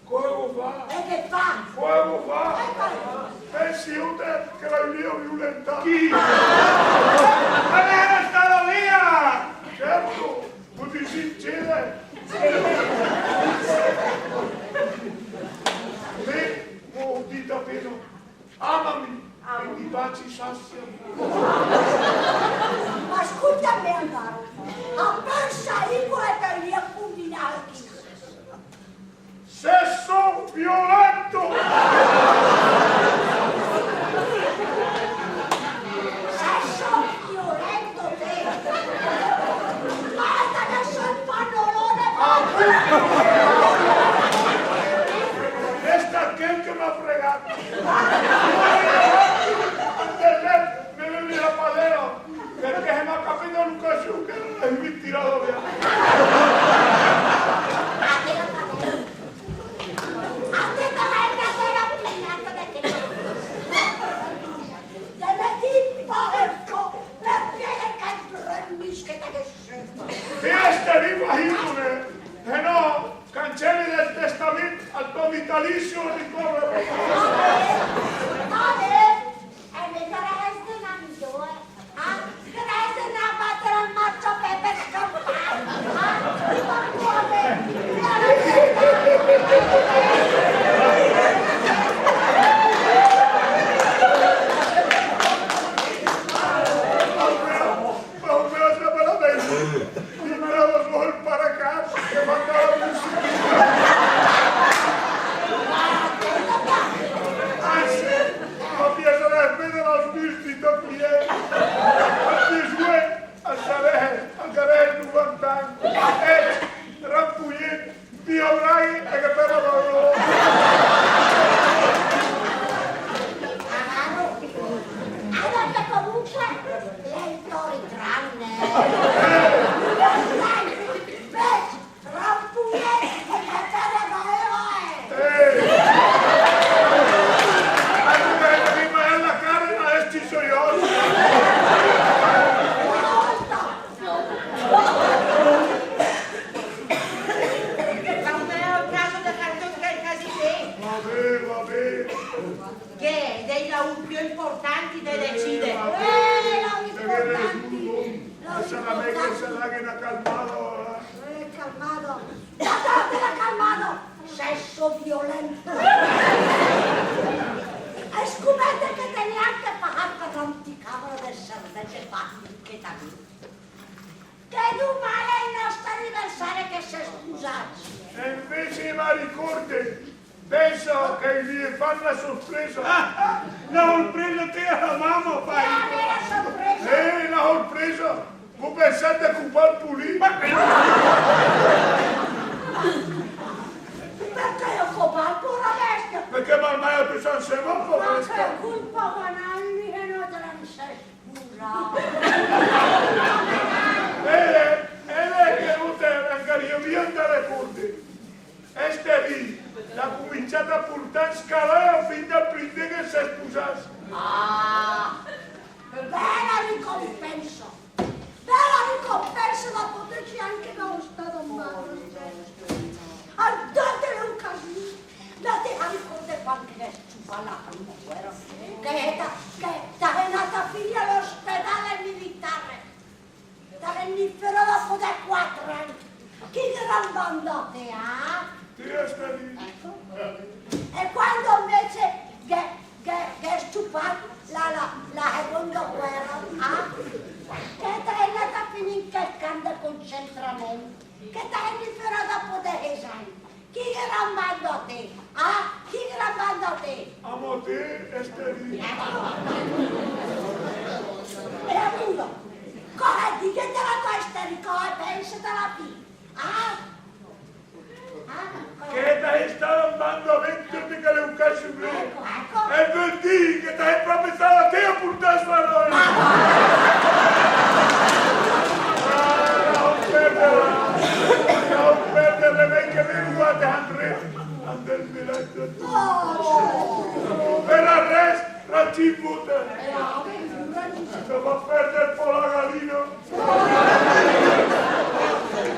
Come fa? E che fa? Come fa? Pensi, io te, che la mia violenta. Chi? Ma lei era stata via! Certo, così sincera. Beh, ho detto appena. Amami, e di baci saziami. Ma scolta me, Alvaro, a pensa io e te lì a combinare chi? Sesso violento! Sesso violento, te! Guarda che sono il pannolone! Resta quel che mi ha fregato! Anche lei me lo dirà padrone, perché mi ha capito l'occasione che l'ho tirato via. Fiesta di Vahitone, e no, cancelli del testamento al tuo vitalizio ricorre. E mi grazie, Nando, eh. Ah, grazie, na battere al marcio per scampare. Ah, ma come? Ma un altro veramente. Tirava su il paracadute che mandava più sicuro. Anzi, ma piacerebbe vedere al vestito qui, eh. Al Gesù, al sarè, al sarè novanta anni. Eh, rappuietto. Dio, dai, è che per la parola. Allora, comunque, lei tori tranne. Dai, vecchio, troppo vecchio, che per la parola, eh. Eh. Allora, prima è la carne, ma è ci sono io. Una volta. Ma non è il caso de far tutt chel casì lé. Va bé, va bé. Che, dei laùr piö importanti de decide. Eh, va bé. Eh, laùr importanti. Sarà mèi che se la ghe na calmada, eh. Eh, calmada. Dato che la calmada. Sesso violento. E scomète che te gh'é anche pagàt per l'anticamera del servèt de Patrick che t'ha dit. Che domà l'è il nostro anniversario che s'è spusàcc. E invece, ma ricorde, Pensa che i gh'è fat la sorpresa. Ah, ah, la sorpresa té a la mama, fai. Eh, la sorpresa. Eh, la sorpresa. Gh'ó pensàt de copàl pulì. Ma perché gh'ó copàt, pora bestia? Perché m'à magnàt töt ensèma, pora bestia. Ma che colpa gh'à, eh, no, de la sposà. E lé, e lé che gh'ó de andà via, andà de corsa. Ester l'à cominciàt a portà in scala fin dal prim dé che s'è sposàcc. Ah, bèla ricompensa! Bèla ricompensa, dopo töt i agn che gh'ó stàcc in mare. An töte le ocasiù, la te la ricórdet quand che gh'è stacada la prima guèra? Che ta, che ta sé 'ndàt a finì a l'ospedàl militàr. Te gh'ét feràt dopo de quàter agn. Chi gh'éra 'n banda a té, ah? Té, Ester. Ecco. E quando invece gh'è, gh'è, gh'è stacada la, la, la seconda guèra, ah? Che ta sé 'ndàt a finì in chèl camp de concentrament? Che te gh'ét feràt dopo de sés agn. Chi gh'éra 'n banda a té? Ah? Chi gh'éra 'n banda a té? Amò té, Ester. E alura, cósa dighet de la tò Ester, cósa pènset de la fì? Ah? Ah? Che ta sé stàcc 'n banda a mé in töte chèle ocasiù lé. Ecco, ecco. E völ dì che ta sé pròpe stàcc té a portà sö la nòia. Ah, la offerta, la offerta de mé che m'è rivàt André, André Milan. Oh! Per el rest, la ci vota. Te fa pèrder pò la galina.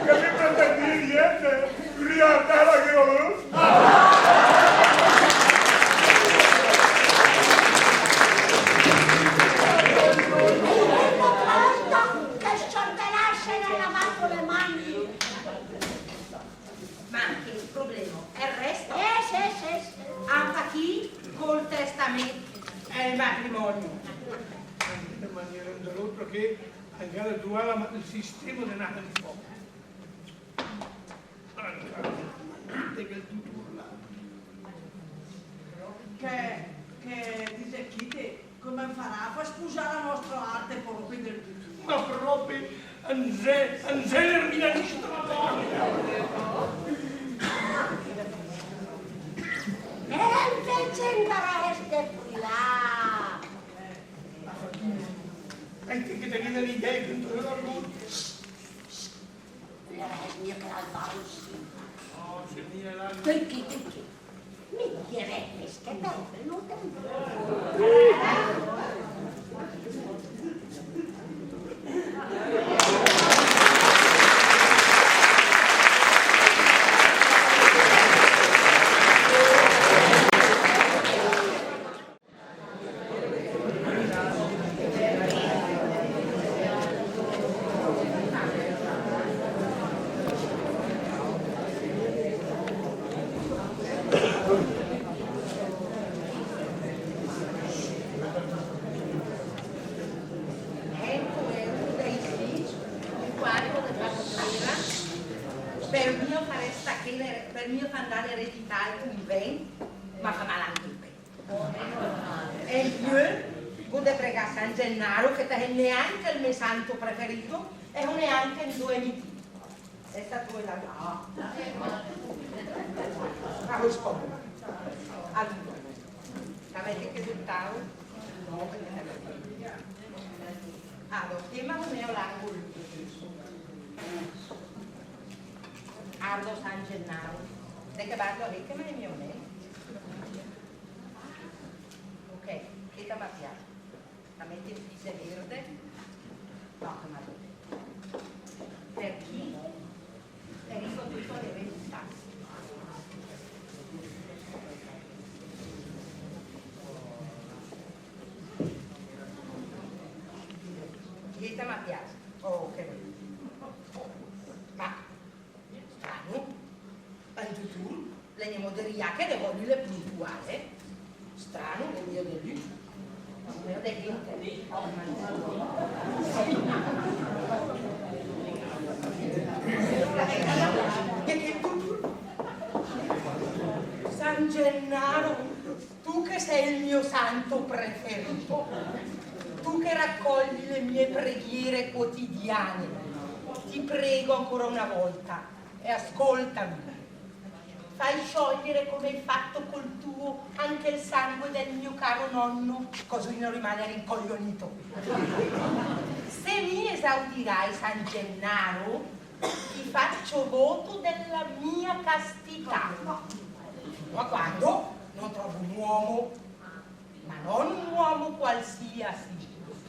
Che mi pretendì niente, riardala che lo... Che sciortelasce nella mano le mani. Ma che problema? El resta? Eh, sé, sé, sé. Anca chi col testamento e el matrimonio. Anca in manera indolore, perché anca la tua la, il sistema de nata di fuoco. Anca, te che tu turna. Che, che dise chi te Come farà a fà sposà la nostra Arte pròpe del tutù? Ma pròpe, Ange-, Angela Milanista, ma no. E invece andrà a este privà. Ma fa chi? E te che te viene l'idea che non te lo racconti? Mira, mira che l'albaro sì. Oh, sì, mira l'albaro. Perché, perché? Mi direi che bello, non te... Ecco, è uno dei sì, un quadro della Pasquera, per mio fare sta che, per mio far andare eredità al convento, ma fa male anche il pezzo. E in piö, gh'ó de pregà San Gennaro, che ta sé neanche el me santo preferito, e neanche in due miti. È stato quella là. Ah, rispondo. Allora, sapete che dettavo? No, perché... Ah, lo tema come ho l'angolo. Ardo San Gennaro. De che bardo lì che me ne... Ok, che ta ma piace. La mette in fise verde. No, che ma... Per chi? Per i fotutto de verità. Che ta ma piace. Oh, che bello. Ma Strano. El dutùr, l'è gnamò de rià che de vòlile puntuale. Strano, l'è mia de lü. Mia de gente. E che dutùr? San Gennaro, tu che sei il mio santo preferito, tu che raccogli le mie preghiere quotidiane, ti prego ancora una volta e ascoltami. Fai sciogliere, come hai fatto col tuo, anche il sangue del mio caro nonno, così non rimane rincoglionito. Se mi esaudirai San Gennaro, ti faccio voto della mia castità. Ma quando non trovo un uomo, ma non un uomo qualsiasi,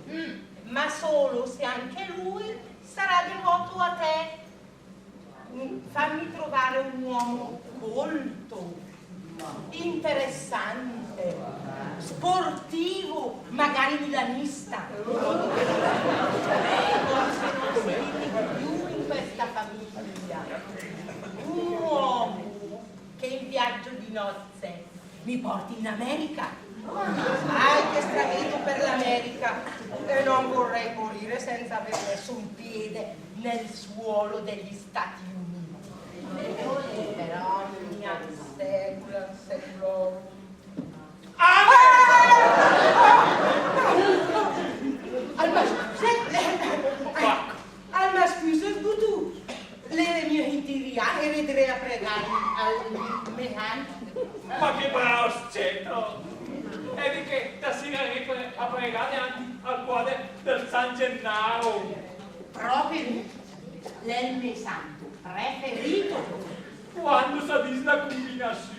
mm, ma solo se anche lui sarà devoto a te. Mm, fammi trovare un uomo colto, interessante, sportivo, magari milanista. Forse non si dimmi più in questa famiglia. Un uomo che in viaggio di nozze mi porti in America. Ai, che stravedo per l'America! E non vorrei morire senza aver messo un piede nel suolo degli Stati Uniti. Però mi assegula, assegula. Ah! Al ma scüse, al ma scüse, dutùr. L'ére mia in tìr, ére dré a pregà al mé sant. Ma che brao scèt! E di che, stasira ére a pregà davanti al quader del San Gennaro. Pròpe lü, l'è il mé santo preferito. Quando sa dis la cumbinasiù.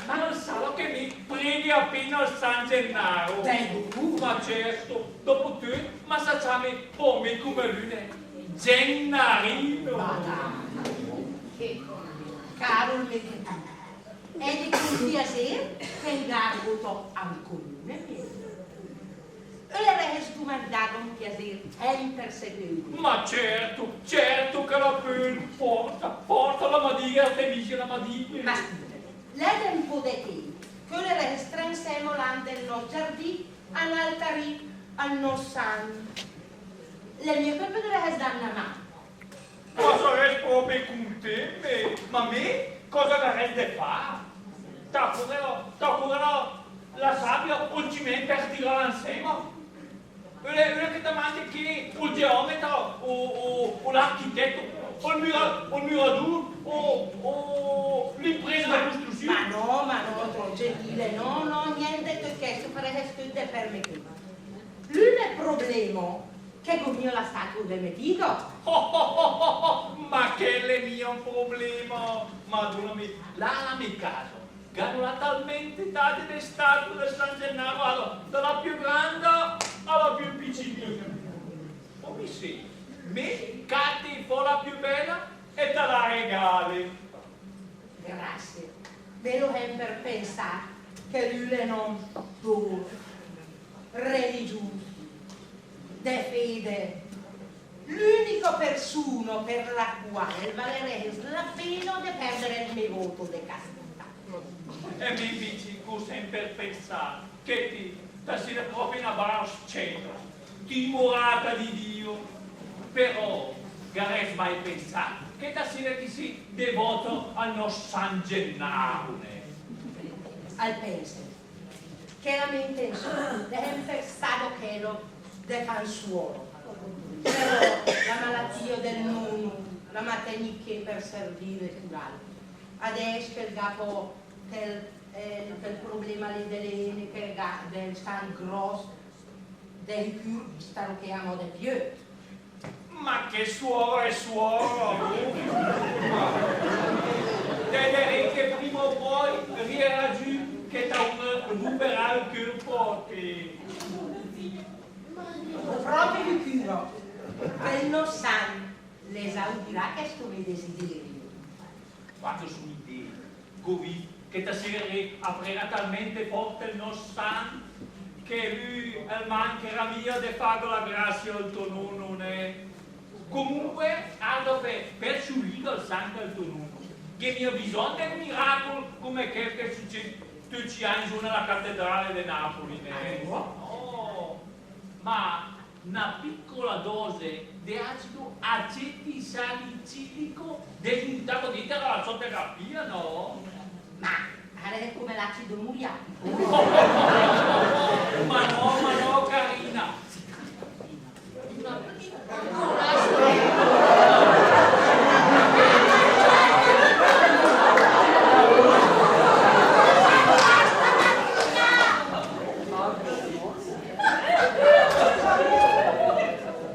Ma al sa che mi preghi apéna al San Gennaro. Beh, ma certo, dopo töt, ma sa ciami pò mé come lü, né. Gennarino. Ma dai, che caro il mé dutùr. È di cun piasér che ingarbo tò ancö lü, né. Ölerèss dumandàga un piasér, eh, per sé. Ma certo, certo che la pöl, forsa, forsa la ma dighe, la te misi la ma dighe. Ma scüsa, l'è de un pó de tép che ölerèss trà insèma là 'n del nòs giardì a 'naltarì al nòs sant. L'è mia che 'l pöderèss dàm 'na mà? Ma sarèss pròpe cuntét, ma mé cosa gh'arèss de fà? Ta cura, ta cura la sabia o 'l cimènt per tiràla insèma? Ölet, ölet che ta mandi ché ol geòmeta o, o, o l'architèt, o 'l mura-, o 'l muradùr, o, o l'impresa de costrüssiù? Ma no, ma no, tò gentile, no, no, niènt de töt chèsto, farèss töt de per mé. L'ünic problema che gh'ó mia la statua de mé Dio. Oh, oh, oh, oh, oh, ma chèl l'è mia un problema. Madóna mé, là a la mé casa gh'àno là talmènt tante de statue de San Gennaro, alura, da la piö granda a la piö picinina. O mi sé, mé cate fò la piö bèla e ta la regale. Grazie. Mé l'ó hèmper pensàt che lü l'è un òm d'ór, religiùs, de féde, l'ünica persuna per la quale valerèss la pena de pèrdere ol mé voto de castità. E mé invece gh'ó sèmper pensàt che ti, ta sére pròpe 'na brava scèta, timorata de Dio. Però, gh'arèss mai pensàt che ta sére chi sì devoto al nòs San Gennaro, né? Al pènse che la mé intensiù l'è hèmper stata chèla de fà un suoro. Però la malatia del nonu la ma tègn ché per servire e curàl. Adès che 'l gh'à pò chèl, eh, chèl problema lé de l'ène, che 'l gh'à del sangh gròss, de sicür staró ché amò de piö. Ma che suoro e suoro! Te diré che prima o poi rièrà giü che ta ruberà ol cörpo, te. Pròpe sicür, che ol nòs sant l'esaudirà chèsto mé desiderio. Quando só in idea, gh'ó vist che ta sére a pregà talmènt fòrt ol nòs sant che lü el mancherà mia de fà la grazia al tò nonu, né? Comunque, arda, per, per sciurì ol sangue al tò nonu, gh'è mia bisògn de miràcol come chèl che sücéd töcc i agn zó a la catedrale de Napoli, né? Ah, no? Oh, ma 'na pìcola dose de acido acetilsalicilico de zuntato dét a la sò terapia, no? Ma Sarìa come l'acido muriatico. Ma no, ma no, carina.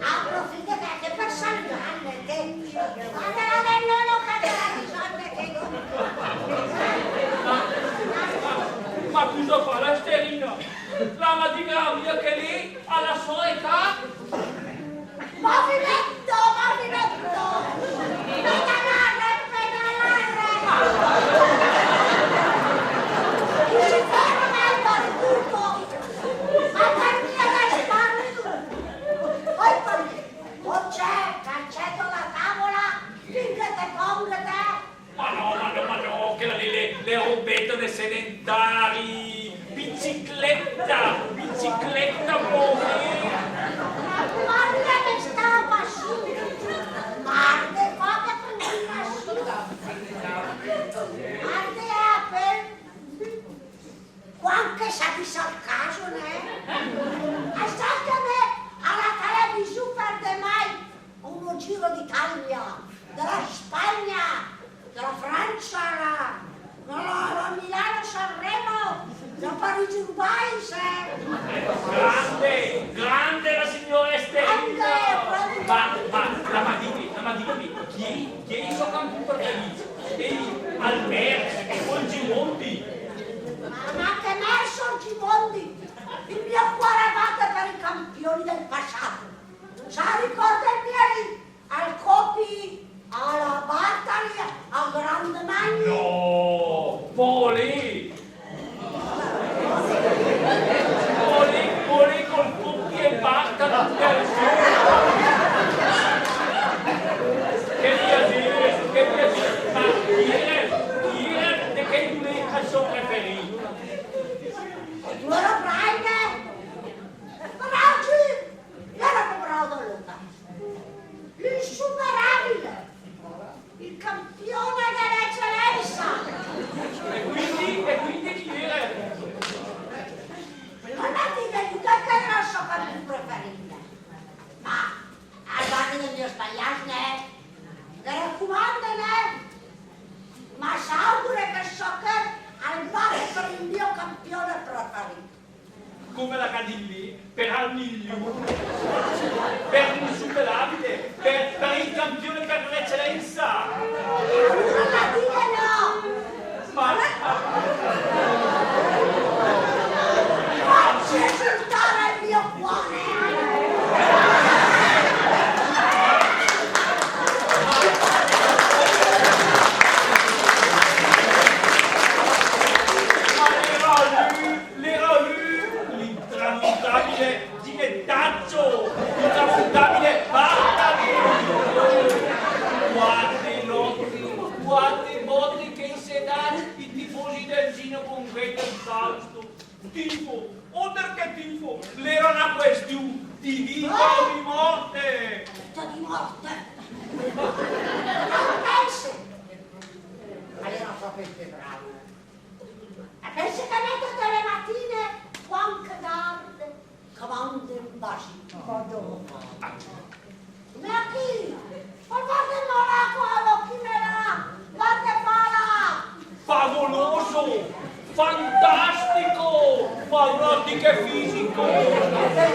Aprofita che, che per saludarte, che... Guarda, guarda, no, no, che te la risonde, che... Ma, ma cosa fa la Esterina? La m'à dit che lé, a la sò età, Movimento, movimento! Pedalare, pedalare! Chi si ferma è battuto! Ma per mia che sparri! Poi, poi, o c'è, calcetto da tavola, finché te pongo te! Ma no, ma no, ma no, chèla lé l'è, l'è robeta de sedentari. Bicicletta, bicicletta, move. Ma come me sta passu? Marde, fate continuazione. Marde, apre. Quanche sa di sarcaso, né? E sa che me a la televisiù perde mai uno Giro d'Italia, de la Spagna, de la Fransa, la, la, la Milano Sanremo, la Parigi-Roubaix, eh. Grande, grande la signora Esterina. Grande, proprio. Ma, ma, la m'à dit, la m'à dit chi, chi i sò campiù preferì? E i, Almersch, o Gimondi. Ma, ma che Mersch o Gimondi? Il mio cuore batte per i campioni del passato. Sa ricorde mia lì, al Copi, a la Bartali, a Grande Magni? No, Poli! Poli, Poli col Copi e Bartali, per favore! Che piacere, che piacere! Ma chi era, chi era de chèi dò lé al sò preferì? Allora, Braine! Bravo! Era proprio Luca. L'insuperabile. Il campione dell'eccellenza. E quindi, e quindi chi era? Non la dica, Luca, che era il suo campione preferito. Ma, al bar del mio sbagliato, né? Mi raccomando, né? Ma s'augure che so che al bar per il mio campione preferito. Come la gh'à dit lé, per al migliore, per l'insuperabile, per, per il campione per l'eccellenza. Allora la dica no! Ma, ma... Facci esultare il mio cuore! Ma era lü, l'era lü, l'intramontabile Gilettaccio, l'intramontabile Bartali. Quante lotte, quante botte che i s'è dacc i tifosi del Gino con Gretel Fausto. Tifo, oltre che tifo, l'era una questiù di vita o di morte. Vita di morte. Ma pensa, ma l'era proprio bravo. E pensa che me töte le matine, quand che tarde, che mande un basì. Madonna. Ma chi? Ma guarda, ma la, chi me l'ha? Guarda, fa la... Favoloso! Fantastico! Ma guarda che fisico! Anche,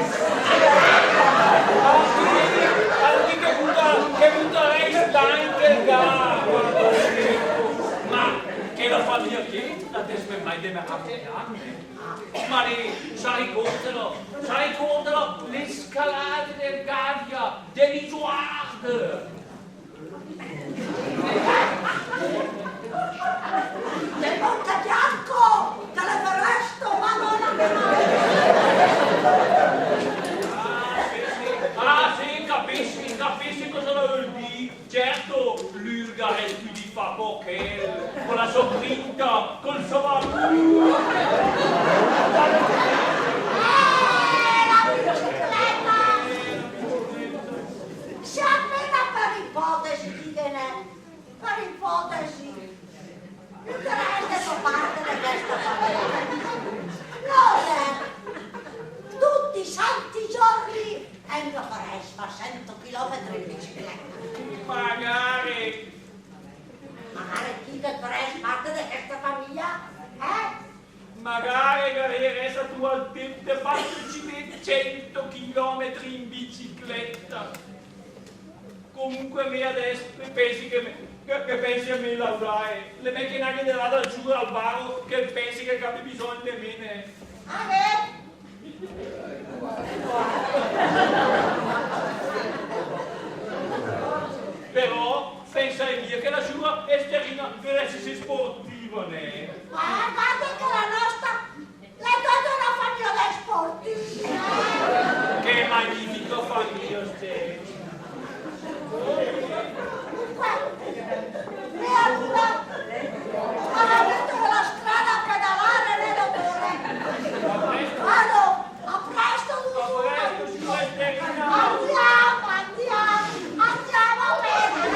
anche che buta, che buta lei sta in quel gara! Ma che la fa mia che la te smèt mai de meravigliàt? Ma lé, sa ricórdela, sa ricórdela, le scalade del Gavia, de Lisuard! Del Monte Bianco, de l'Everesto, Madonna mia! Ah, sì, sì. Ah, sì, capisi, capisi cosa la öl dì. Certo, lü al gh'avrès pödü fà co chèl, co la sò grinta, col sò... Eh, la bicicletta! Se apena per ipotesi, dì, né, per ipotesi, interessa sò parte de Tanti giorni e 'm farèss fà sènto chilometri in bicicletta. Magare! Magare chi che farèss parte de chèsta famìa, eh? Magare che riessi a truvà 'l tèmp de fà sènto chilometri in bicicletta. Comunque mé adèss pènse che me, che, che pènse a me laurà, eh. L'è mèi che 'n vaghe de là dal sciur Alvaro, che pènse che 'l gh'abbie bisògn de me, nè. Ah, beh! Però pènse mia che la sciura Esterina l'è isé sportiva, nè? Ah, varda che la nòsta l'è töta öna famìa de sportivi, eh? Che magnifica famìa, Steffi. Comunque, mé alura, a la strada a pedalare, nè, dotore? Vado, a presto, dotore. Andiamo, andiamo, andiamo a pedalare.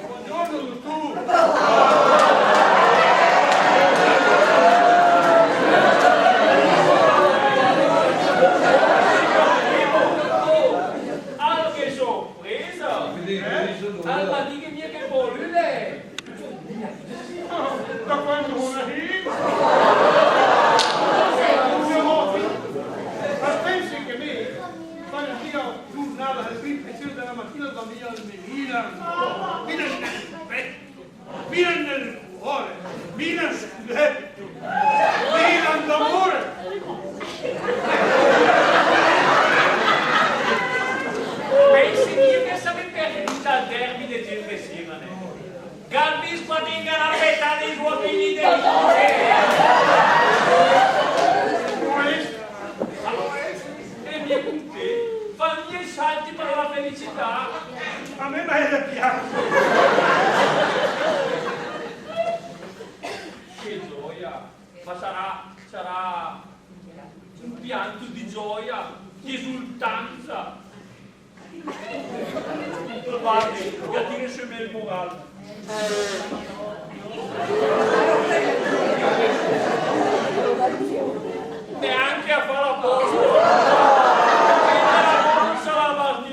Buongiorno, dottore. Ah, che sorpresa! Eh? Ah, ma dighe mia che pò lü, eh! Ah, da quando una lì? Ma pènse che me, quando mia giornada, al prim pensiero de la matina, la mia al Milan. Milan, eh. Milan nel cuore, Milan scudetto, Milan d'amore. Pènse mia che s'è perdüda al derby de ier sira, nè? Gh'à vist quat che 'l gh'à petàt i sò figli de vita. Alura, e mia con te, fa mia i salti per la felicità. A me m'ha de piace. Che gioia! Ma sarà, sarà un pianto di gioia, di esultanza. Guardi, che tira sö me il moral. Neanche a fà la posta.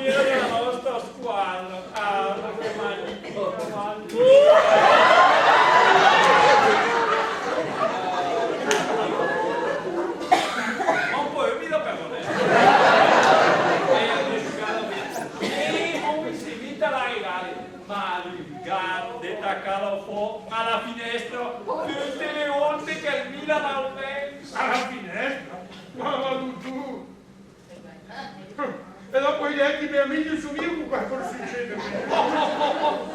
Questa è la nostra squadra. Ah, ma che magnifico, ma un po' umida però, eh. Eh, come si invita la regale? Ma il gat de tacà la fò a la finestra, töte le ólte che 'l Milan al vèns. A la finestra? Ma, ma tu, tu. E dopo i vècc i me amìs i só mia con quat che 'l sücéd.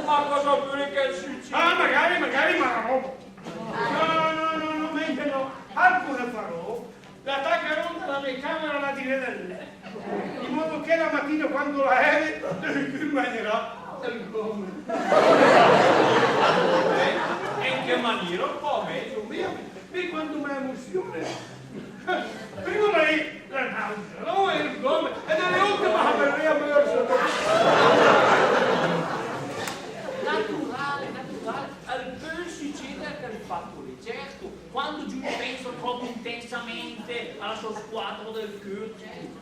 Ma cosa vöret che 'l sücéda? Ah, magare, magare, ma no. No, no, no, no, mèi no. Alura cosa faró? La tacaró 'n la me camera, la diré del lèt, in modo che la matina quando la ède, el magnerà el gòmel. E in che maniera? Un po' mejo, mia. Mé quando me emosiono, prima la, la nausea, dopo el gòmel, e de le ólte me averèa mèrso. Naturale, naturale, al pöl sücéder chèl fato lé, certo, quando giü pènsa tròp intensamente a la sò squadra del cör, certo.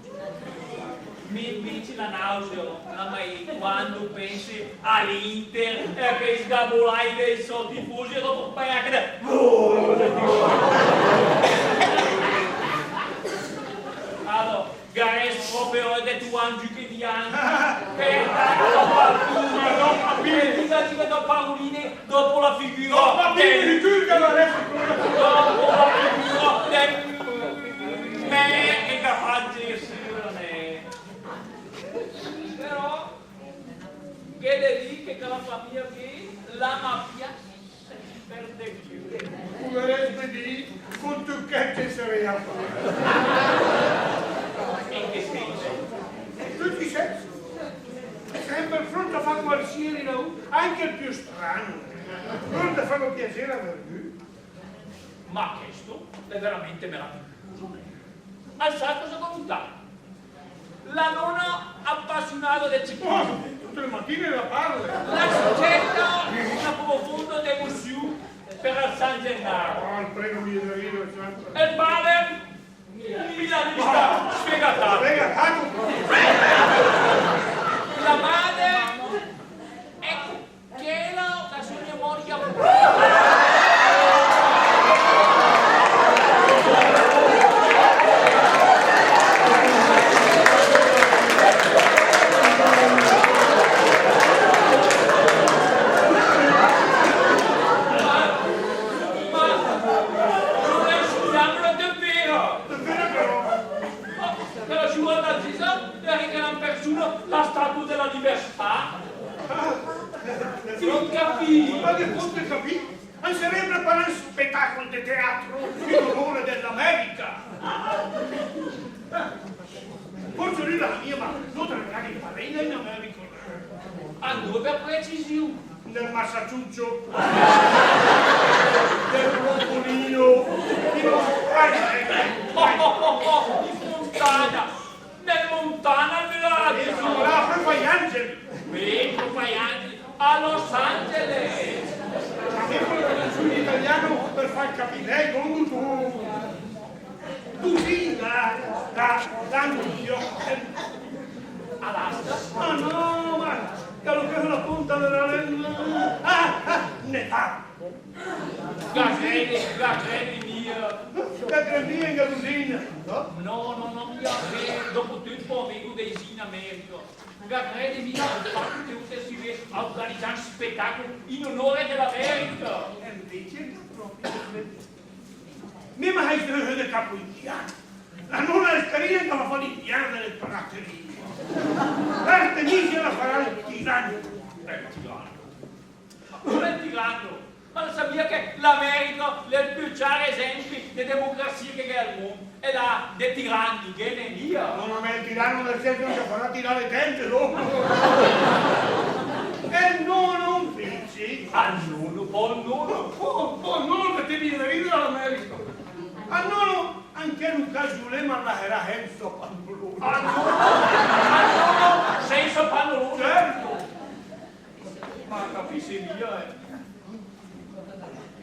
Mé invece la nausea, la me, quando pènse a l'Inter, e a chèi sgabolài dei sò tifosi, e dopo pènse anche de... Alura, gh'arèss pròpe de truvà un giü che pianz. Per dà do paroline, dopo la figura. Dopo la figura. Dopo la figura. Me che capace che sira, nè. Però, gh'è de dì che chèla famìa chì la ma pias. Podarèss dì, con Tucchet i sarèss a pari. In che senso? In töcc i sèns. Sèmper prönt a fà qualsiasi laurù, anche el piö strano. Prönt a fà piasé a vergü. Ma chèsto l'è veramente meraviglioso. Al sa cosa gh'ó nutàt? La nona apassionada de ciclismo. Oh, töte le matine la parla. La Era San Gennaro. Oh, prego, mi devo dire, sempre. E 'l pàder? Un milanista sfegatato. Sfegatato proprio. La madre, ecco, chèla la sò memoria. Ma, ma, non è un sogno, è vera. È vera, però. Ma, però, si guarda, si sa, è anche una persona, la Statua della Libertà. Ah, sì, capì. Ma che posto capì? An sarìa preparà un spetàcol de teatro in onore de l'America. Forse lü l'ha mia, ma nóter l'avìa in America. Andóe per precisiù? Nel Massaciuccio. Nel Brocolino. In Montana. Oh, oh, oh, oh, in Montana. Nel Montana, nella... Eh, no, là, proprio agli Angeli. Beh, proprio agli Angeli. A Los Angeles. Ma che quello che non sono italiano per far capire, eh, con tutto. Così, là, là, là, io. Alaska? Ma no, ma quello che è la punta della lingua. Ah, ah, Nepal. Ga crède, ga crède mia. Ga crède mia in Gasolina, no? No, no, no, mia, che dopo tempo vengo de in America. Ga crède mia, infatti te si ve a organizzà un spettacolo in onore dell'America. E invece proprio. Mi ma hai de capo indiano. La nona Escaria che la fa l'indiana delle praterie. L'Artemisia la farà il tiranno. Eh, tiranno. Ma come tiranno? Ma lo sapìa che l'America l'è el piö ciar esempio de democrazia che gh'è al mondo? E là, de tiranni, ghe n'è mia. No, ma el tiranno nel senso che farà tirare dente dopo. E no, non pensi. Ah, no, no, po' no. Po', po' no, che te viene da ridere all'America. Ah, no, no, anche Luca Giulema la era senza pannolone. Ah, no, ah, no, senza pannolone. Certo. Ma capissi mia, eh.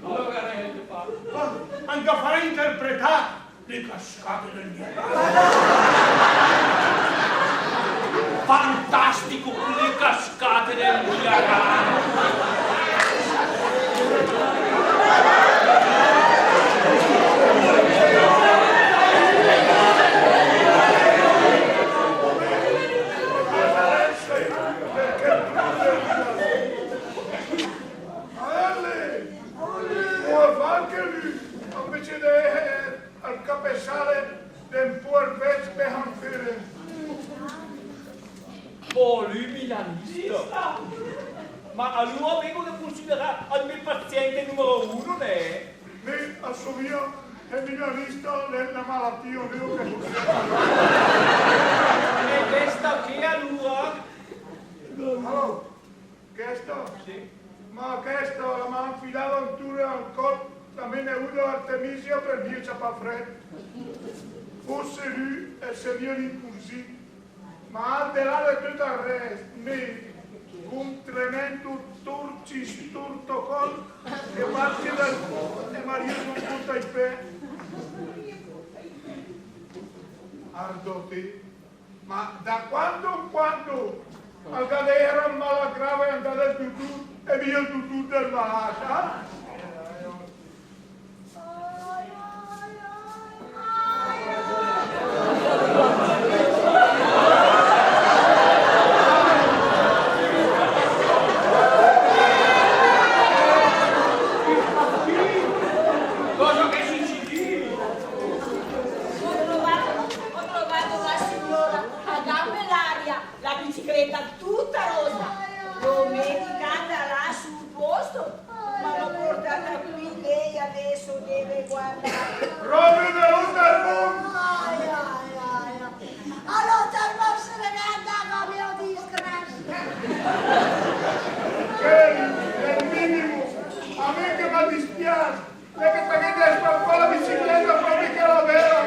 Allora, eh, fa. Ma anche a fare interpretare le cascate del Niagara. Fantastico, le cascate del Niagara. Perché A vèle! Come fa anche lü, invece de, eh, al capezzale de un poer vècc de Hanfere. Oh, lü milanista! Ma alura vengo de considerà el me paziente numero uno, né? Mé, a so via, el milanista l'è una malatia, vero che... E chèsta ché alura? Alura, Chèsta? Sì. Ma chèsta la m'à infilada un ture al còl, la me neuda Artemisia, per mia ciapà frèd. Fórse lü el se n'ìa incorzìt. Ma al de là de töt el rèst, mé, con tremènd torci stortocòl, che parte dal cöl e m'arìa sö 'n pó ai pé. Arda té, Ma da quando in quando al gh'à de èss un malat grav e andà dal dutur e mia 'l dutur del malat, eh? Cosa che succede? Ho trovato, ho trovato la signora a gambe all'aria, la bicicletta tutta rosa. L'ho messa là sul posto, ma l'ho portata qui, lei adesso deve guardare. Proprio da rosa al mondo! Ai, ai, ai, ai. Allora, te vas a regalar la mia disgrazia. Che è il minimo. A me che mi dispiace. L'è che te gh'ét de spampà la bicicleta pròpe chèla vera.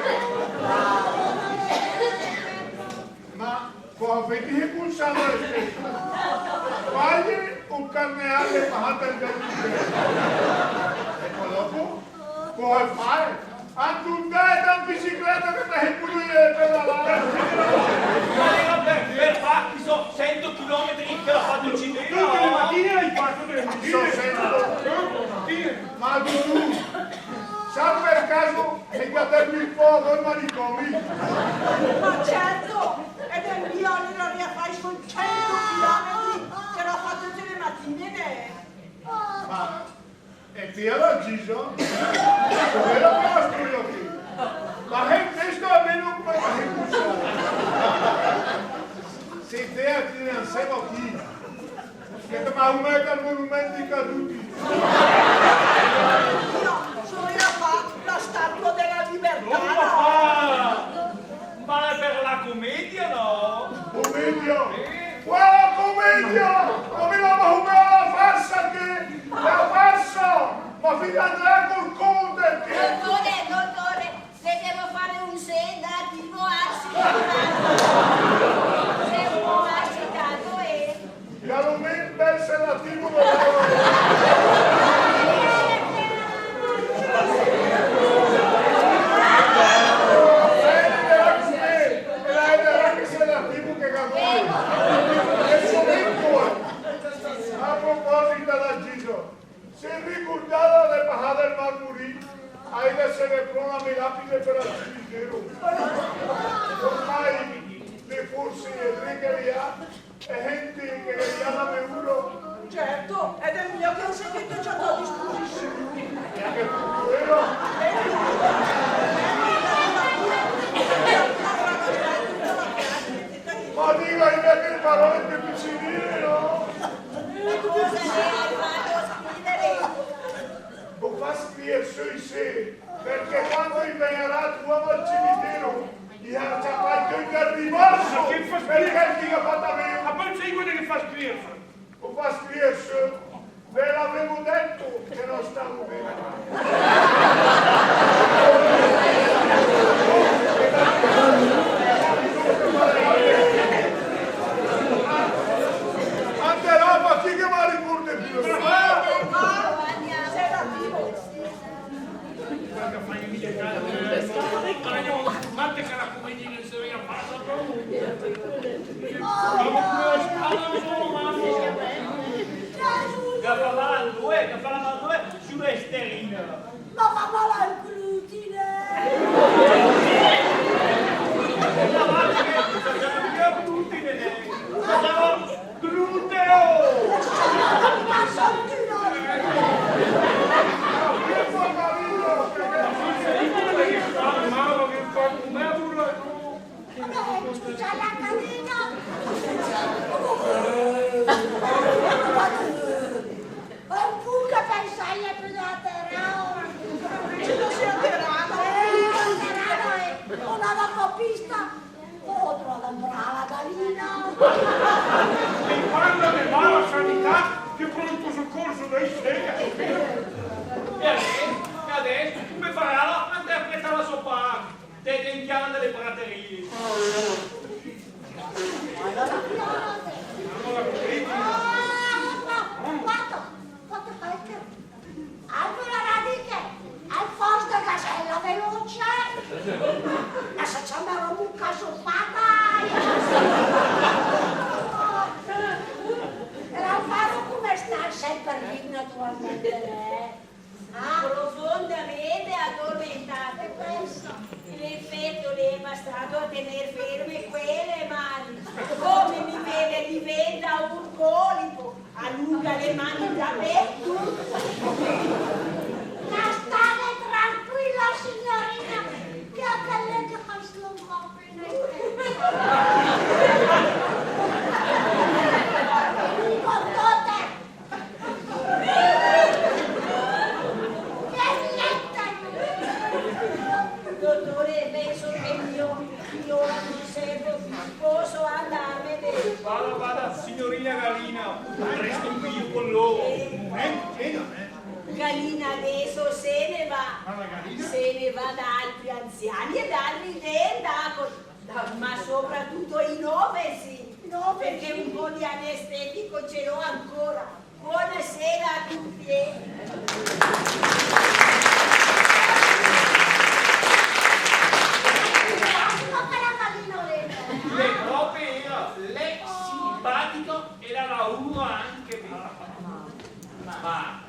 Ma cosa fét che consàcre? Paghe o carneale pagàt dal ghèl? Come fai? Anche un dì in bicicletta che te hai pure pedalare. Ma era per, per fatti so cento chilometri che l'ha fatto Citino. Tutte le mattine l'hai fatto, tutte le mattine. So sento. Ma tu, sa per caso che guardarmi un po' al manicomio? Ma certo, ed è mio, allora riafai con cento chilometri che l'ha fatto tutte le mattine, né? Ma E ti la Gisa? Come la fa sto io qui? Ma che questo almeno come la fa? Se te la tieni insieme a chi? Che te va a mettere monumenti caduti. No, sono io a fare la statua della libertà. Non la fa! Ma è per la commedia, no? Commedia? Sì. Quala commedia? Ma mi la va a fare la farsa che La farsa! Ma figlia, andrà col conte, che... Dottore, dottore, le devo fare un sedativo agitato. Sei un po' agitato, eh. E almeno un bel sedativo, dottore. E la, e la, che sedativo che cavolo. Che sedativo, eh. A proposito, la Gisa, Se ricurdala de Pahà del Marmurì, a ida se ve prona me lapide per al cimitero. Ormai le forse e dré che le ha, e gente che le ha la meuro. Certo, ed è mio che ho sentito ciò a tua disposizione. E anche tu, vero? Ma diga, io che le parole più vicine, no? Ma cosa le hai fatto scrivere? Ho fatto scrivere sö isé, perché quando i vegnerà a trovarme al cimitero, i ha ciapà i cöi del rimorso, ma che fa scrivere? Perché ti ha fatto a me. Ma poi sai quello che fa scrivere? Ho fatto scrivere sö, ve l'avevo detto che non stavo bene. Anche roba, chi che va a riportare più? Che fa mal al due, che fa mal al due, signora Esterina. Ma fa mal al glutine! Gluteo! Vabbè, scusa, la Galina. Un pò che pensai che te eri aterada. Che te sii aterada? Eh, aterada, eh. Una dopo pista. Ho trovato una brava Galina. E parla de mala sanità, che pronto soccorso dai sega. E adès, e adès, come farà a interpretare la sua parte? Te, te in chiana delle praterie. Guarda, guarda, guarda, al post de gasella veloce, la se ciamerà un caso fatal. E la farò come sta sempre lì naturalmente, eh. Ah. Profondamente addormentata. L'effetto le è bastato a tener ferme quelle mani. Come mi vede, diventa un colipo. Allunga le mani dappertutto. Ma state tranquilla, signorina, che anche lei che fa solo un po' appena. Con tutte Dottore, penso che io, io ora non servo più, posso andarmene? Vada, vada, signorina Galina, resto qui io con loro. Eh. Eh, eh, eh. Galina adesso se ne va. Ma la Galina? Se ne va da altri anziani e da altri dendacoli. Ma soprattutto i novesi, perché un po' di anestetico ce l'ho ancora. Buonasera a tutti. Anche mi. Ma, ma,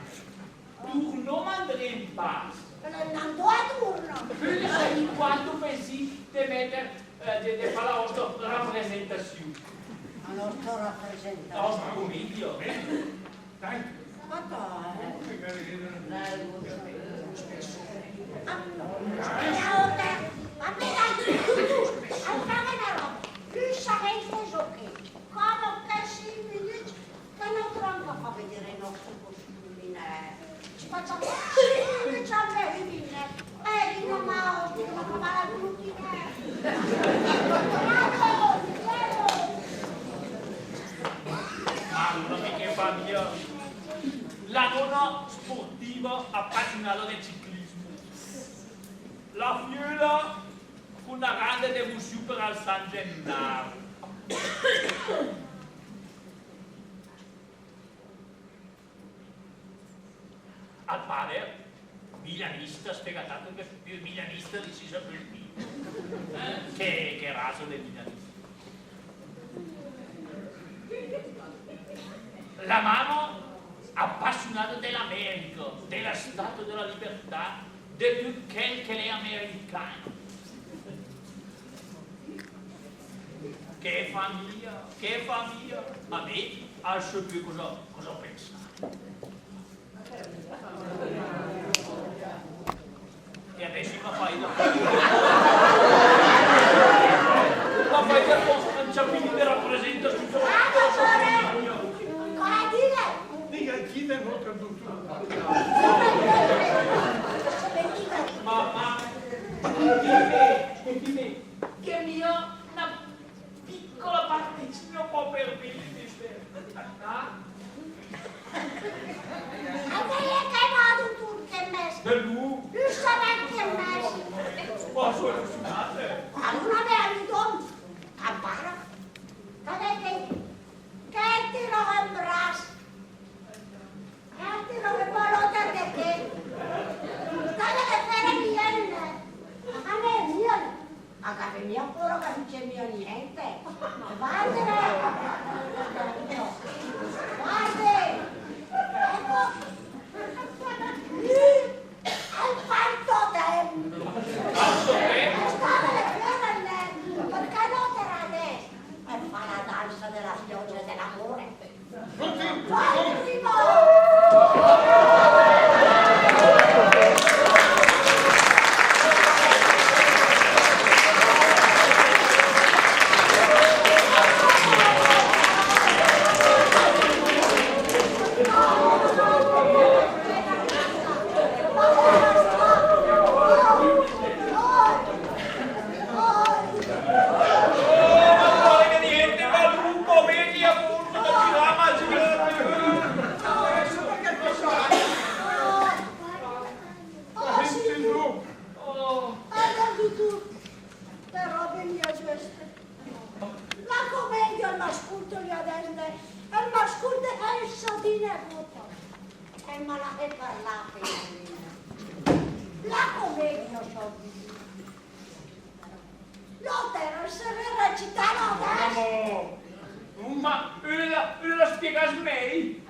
turno, ma 'ndré in paz. Ma 'ndó a turno? Quindi, ogni quater mesi te mète, eh, de, de fà la òsta rapresentassiù. La òsta rapresentassiù. La òsta comedia. Dai. Ma dai. Ma, ma, ma, ma, dai, tu, tu, tu, al fa una roba. Piö sa che so che. Come che sì, minüt, che no tronca fa vedere i nòste costümi, eh. Ci facciamo, ci ciampa i vine. Eh, di no, ma, di no, ma la tuti, eh. Bravo, bravo. Alura, che famìa? La nona sportiva apassiunada de ciclismo. La fiöla cun una granda devusiù per al San Gennaro. Al pader, milanista sfegatato, che piö milanista di si sa piö, eh? Che, che raza de milanista. La mama apassiunada de l'America, de la Statua de la Libertà, de tüt chel che l'è american. Che famìa, che famìa! Ma mé, al só piö cosa, cosa pensà. E adess i ma fa i da, ma fa i da, ciapì de rapresentassiù. Cosa dì? Diga, chi de no, che dutùr. Ma, ma, scoltì mé, scoltì mé, che mia una piccola particina pò per bene, ah? E che, che va, dutùr, che mès? De lu. Giustamente che mès. Ma so emozionada. Alura me la ridon. Ampara. Che, che, che tira in bras. Eh, tira che pò l'oter de che. Stà de fà mia, eh. A me mia. A gh'è mia pura che dice mia niente. Guarda, guarda. Ecco. Al fanto tempo. Stà de fà niente, perché no te la des. E fa la dansa de la pioggia e de l'amore. Oh, sì. Oh. Però, beh, mia, giöst. La comedia, al ma scurta adess, al ma scurta, eh, sa dì negót. E ma la fé parlà, Petrina. La comedia, so. L'oter, al sa recità adess. Ma, ma, eh, la, la spiegàs mèi?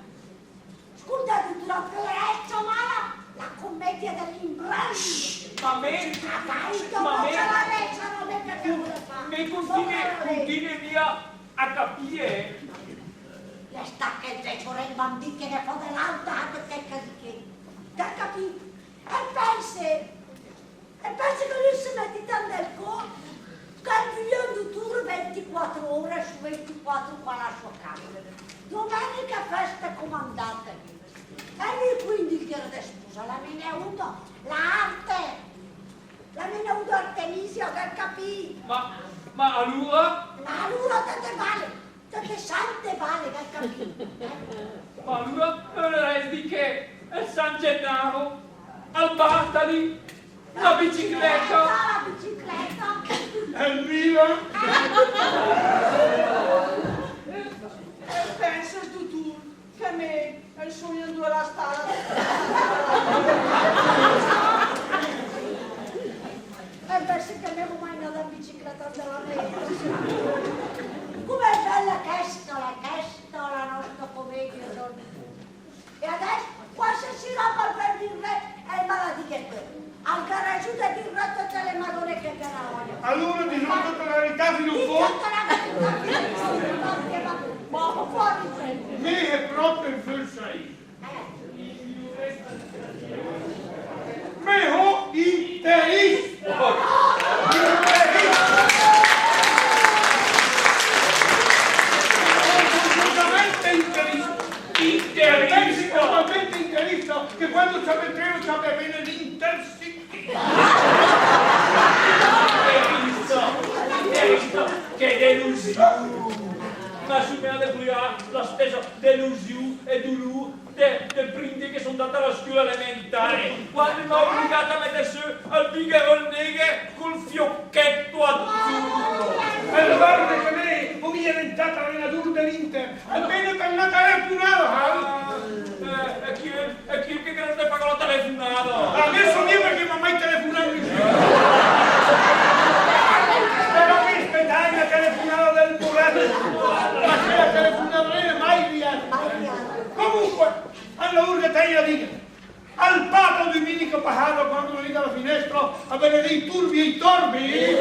Scolta, dutùr, la fé parlà, la comedia de l'imbrögl. Ma mé, ma mé, mé continue, continue mia a capì, eh. L'è stà chèl vècio rembambì che ne fa de l'auta, perché, che, che, te capì? E pènse, E pènse che lü al se mèt tant del có che al völ ü dutùr vintiquater ore su vintiquater qua a la sò cà. Domenica feste comandate. E lü quindi el gh'ìa de spusà la Meneuda, la Arte. La Meneuda Artemisia, gh'è capì? Ma, ma alura? Ma alura te, te vale. Töte sante vale, gh'è capì? Ma alura, eh, dì che el San Gennaro al basta lì la bicicleta. La bicicleta. E el Milan. E pènses, dutùr, che mé el só in dü a la stala. E pènse che mé gh'ó mai 'ndàt in bicicleta de la mia vita. Come l'è bèla chèsta, chèsta, la nòsta comedia. Alura, dì töta la verità fin in fónd. Dì töta la verità fin in fónd. Mé pròpe völ saì. Mé hó interès. Interès. Assolutamente interès. Interès. Talmente interès che quando ciamé 'l treno ciamé vène l'intercity. Interès. Interès. Che delusiù. Ma só mé a depruà la stèsa delusiù e dulùr de, del prima che só 'ndàt a la scöla elementare, quando i m'à obligàt a mèt sö ol bigheröl négher col fiochèt azul. E guarda che mé, ó mia deventàt alenadùr de l'Inter, almeno per una telefonada, eh? Eh, e chi è, e chi è che te fa la telefonada? Ah, mé só mia perché m'à mai telefonàt nisün. Però mé spetàe la telefonada del Murat, ma se la telefonada lé l'è mai riàda. Comunque, Alura, te la dighe, al Papo dumènega pasada, quando l'è lì da la finèstra a vèd i turbi e i torbi,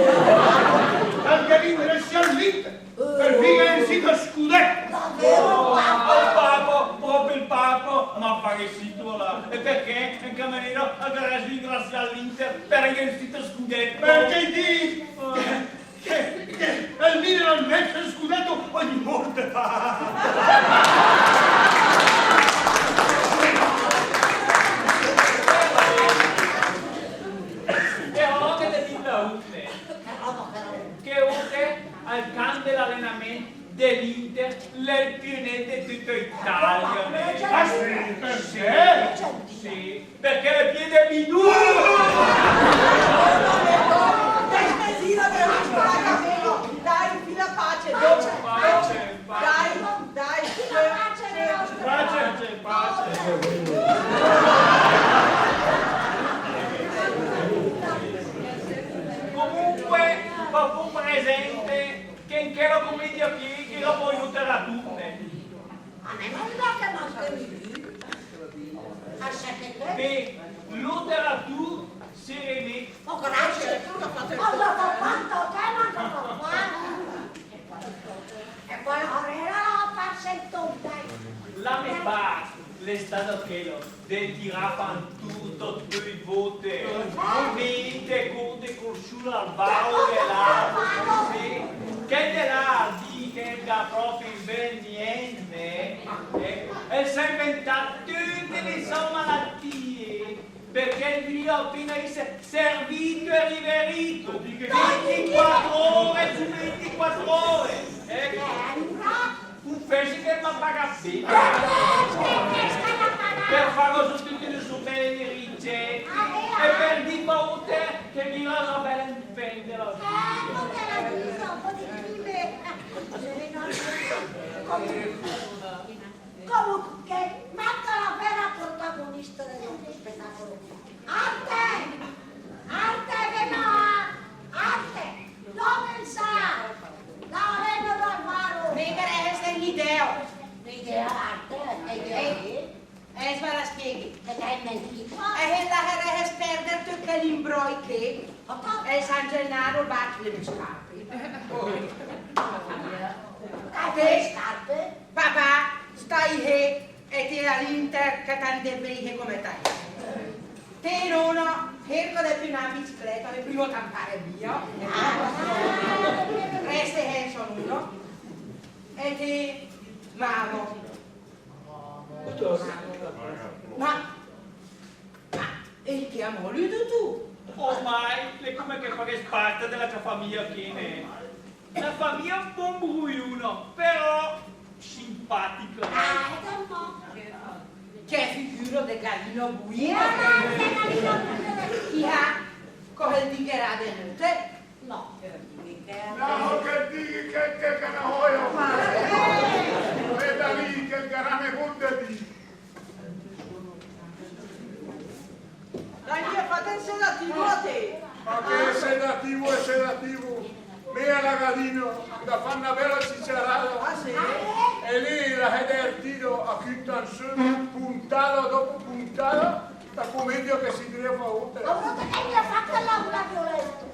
al gh'à ringraziàt l'Inter, per vìa inscì ol scudèt. Ol Papo, pròpe ol Papo, ma parècito là. E perché? In che manéra al gh'à ringraziàt l'Inter per vìa inscì ol scudèt? Perché dì, che, che el Milan al mèt ol scudèt ògne ólta. E alura che te dì, che óter al camp de l'alenamènt de l'Inter, l'è ol piö nèt de töta Italia, nè? Ah, sì? Perché? Sì. Perché l'è pié de bidù! Dai, fì la pace, dolce, dolce. Dai, dai, pace, pace, pace. Comunque, fa presente che in chèla cumedia chì, chì gh'ìa pò i luteratùr, nè? A mé m'à dàcc che manca lü. A sa che te? Beh, luteratùr, serenè. Oh, grazie. Cosa t'ó fat? Te manca t'ó fat. E pò la carèla la passa in tonta. La mé part l'è stata chèla de tirà fò ü tùr töte i vóte. Mé, te cönte col sciur al Varo de là, sì, che de là, dì che gh'à pròpe bèl nient, eh, e s'è inventàt töte le sò malatìe, perché lü l'à apéna issé servito e riverito, vintiquattro ore su vintiquattro ore, eh. Cunfèsse che m'à pagàt bé. Per fà sö töte le sò bèle ricète. E per dì a óter che mé la só bèla indipendènta. Comunque, manca la vera protagonista del nostro spettacolo. Arte! Arte, ven a... Arte! Dóe sa? La Lorena dal Varo! Mé gh'ó ü l'idea. L'idea, Arte, l'idea. Eh, eh, ve la spieghi. Che te inventi? Eh, la lasarès pèrder töcc chèl imbròi ché. E San Gennaro bàcia le mé scarpe. Che scarpe? Papà, sta hé e te a l'Inter che te 'ndét bé hé come te hé. Te, nona, sèrca de pünà in biciclèta, e prima te 'mpare via. Rèste sènsa nona. E te, mama. Ma, ma, e che amò lü, dutùr? Ormai l'è come che fasès part de la sò famìa ché, nè. Una famìa un pó imbrugliuna, però simpatica. Ah, e che amò? Che figüra de galina buina! Ah, che galina buina! Chi sa, cosa el digherà de nòte? No. No, che dighe che, che, che no voglio. E da lì che el gh'avrà negót de dì. Dai, via, fate el sedativo a te. Ma che sedativo e sedativo. Mé a la gh'ó dìcc de fà una bèla ciciarada. Ah, sì? E lé la s'è divertida a cüntà sö, puntada dopo puntada, la cumedia che se doveva fà óter. Ma vuto che mi ha fatto la, la violenza?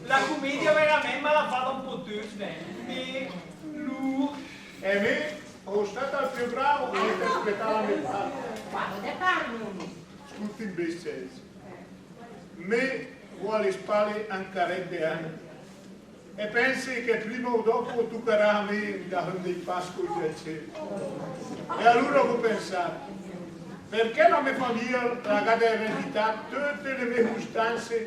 La cumedia veramènt me l'à fada un pó tös, eh. E lur? E mé, ó stat ol piö brao, ó interpretàt la mé part. Quando te parli? Scólta, imbecèl. Mé gh'ó a le spale ancarèt de agn. E pènse che prima o dòpo tucarà a mé de fà i pas coi del cél. E alura gh'ó pensàt, perché la mé famìa la gh'à de eredità töte le mé sustanse,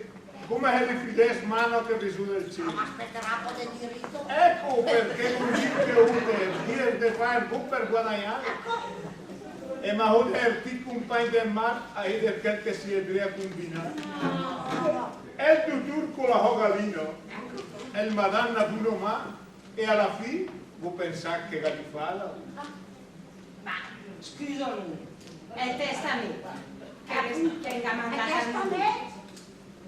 come se le fidès mànache de zó del cél. Ma spèta, un pó de dirito. Èco perché gh'ó dit che gh'ó de, gh'ó de fà ü pó per guadagnà. Èco. E ma gh'ó de vertì i compàgn del mar a èd chèl che i è dré a combinà. E ol dutùr co la sò galina, e ol madan a dó man, e a la fì, gh'ó pensàt che gh'à de fàla. Ma, scüsa, nò, ol testamènt, che, che gh'à mandàt a nò. Ol testament?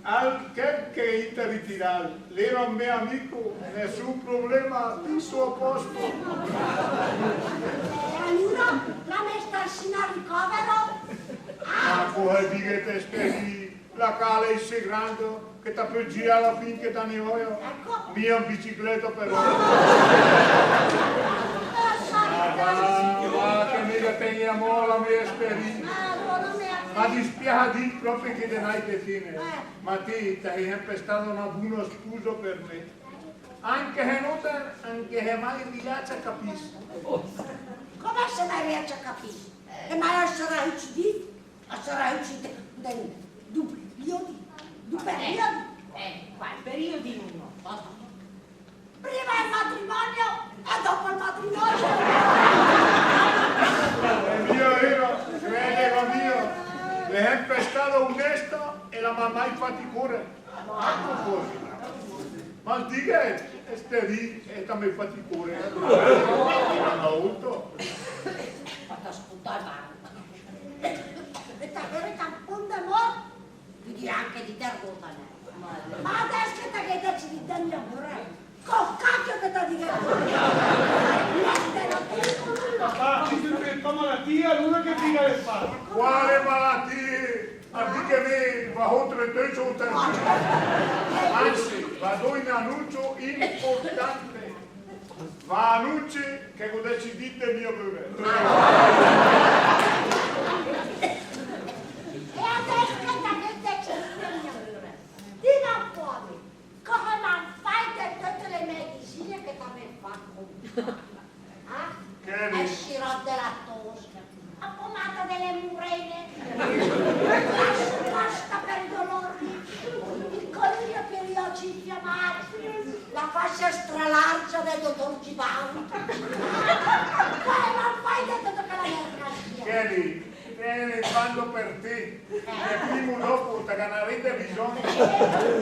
Al, chèl che gh'è int a ritiràl, l'era ü mé amico, nessun problema, tutto a posto. E alura, la mé sta inscì in ricovero? Ma cosa dighet chèsta chì? La cà l'è inscì granda che ta pöl giràla fin che ta ne öi. Èco. Mia in bicicleta però. Ah, va, va, che mé la tègn amò la mé esperensa. Ah, no, no, me... Ma dispiàs a dì pròpe che de nai te tene. Eh. Ma ti, ta sé sèmper stada öna buna spósa per mé. Anche se no te, anche se mai riàcc a capì. Come se mai riàcc a capì? E mai sarà üccidìt? A sarà üccidìt de, de, du periodi, du periodi. Eh, eh, quai periodi, nò? Prima del matrimonio e dopo il matrimonio. E mia, era, crèdela mia, l'è sèmper stada onesta e la m'à mai fàcc córe. A proposito, ma dighe, e stì lé, e ta m'é fàcc córe. Ma no, Uto. Ma ta scólta, va. E ta crèdet che a 'n pont de mórt, te dighe anche di tergóta, nè. Ma adès che ta gh'ét decidìt de mia mòre, co cacchio che ta dighe? Niente, no te dico nulla. Papà, se te diset che t'ó malatìa, alura che diga le fa? Quale malatìa? Al dì che mé va ótre töcc, ótre töcc. Anzi, va dó in anuncio importante. Va anunce che gh'ó decidìt de mia mòre. E adès che ta gh'ét decidìt de mia mòre, dìm ü pó a mé, cosa m'àn fàcc de töte le medisine che ta m'é fàcc comprà? Ah? Che? El siròp de la tos, la pomata de le murene, la pasta per i dolori, el colirio per i òcc infiamàcc, la fascia stralargia del dottor Gibaut. Quale m'àn fàcc de töta quela mercanzia? Che lé, che lé, quando per te, che prima o dòpo ta gh'à de vèd bisògn,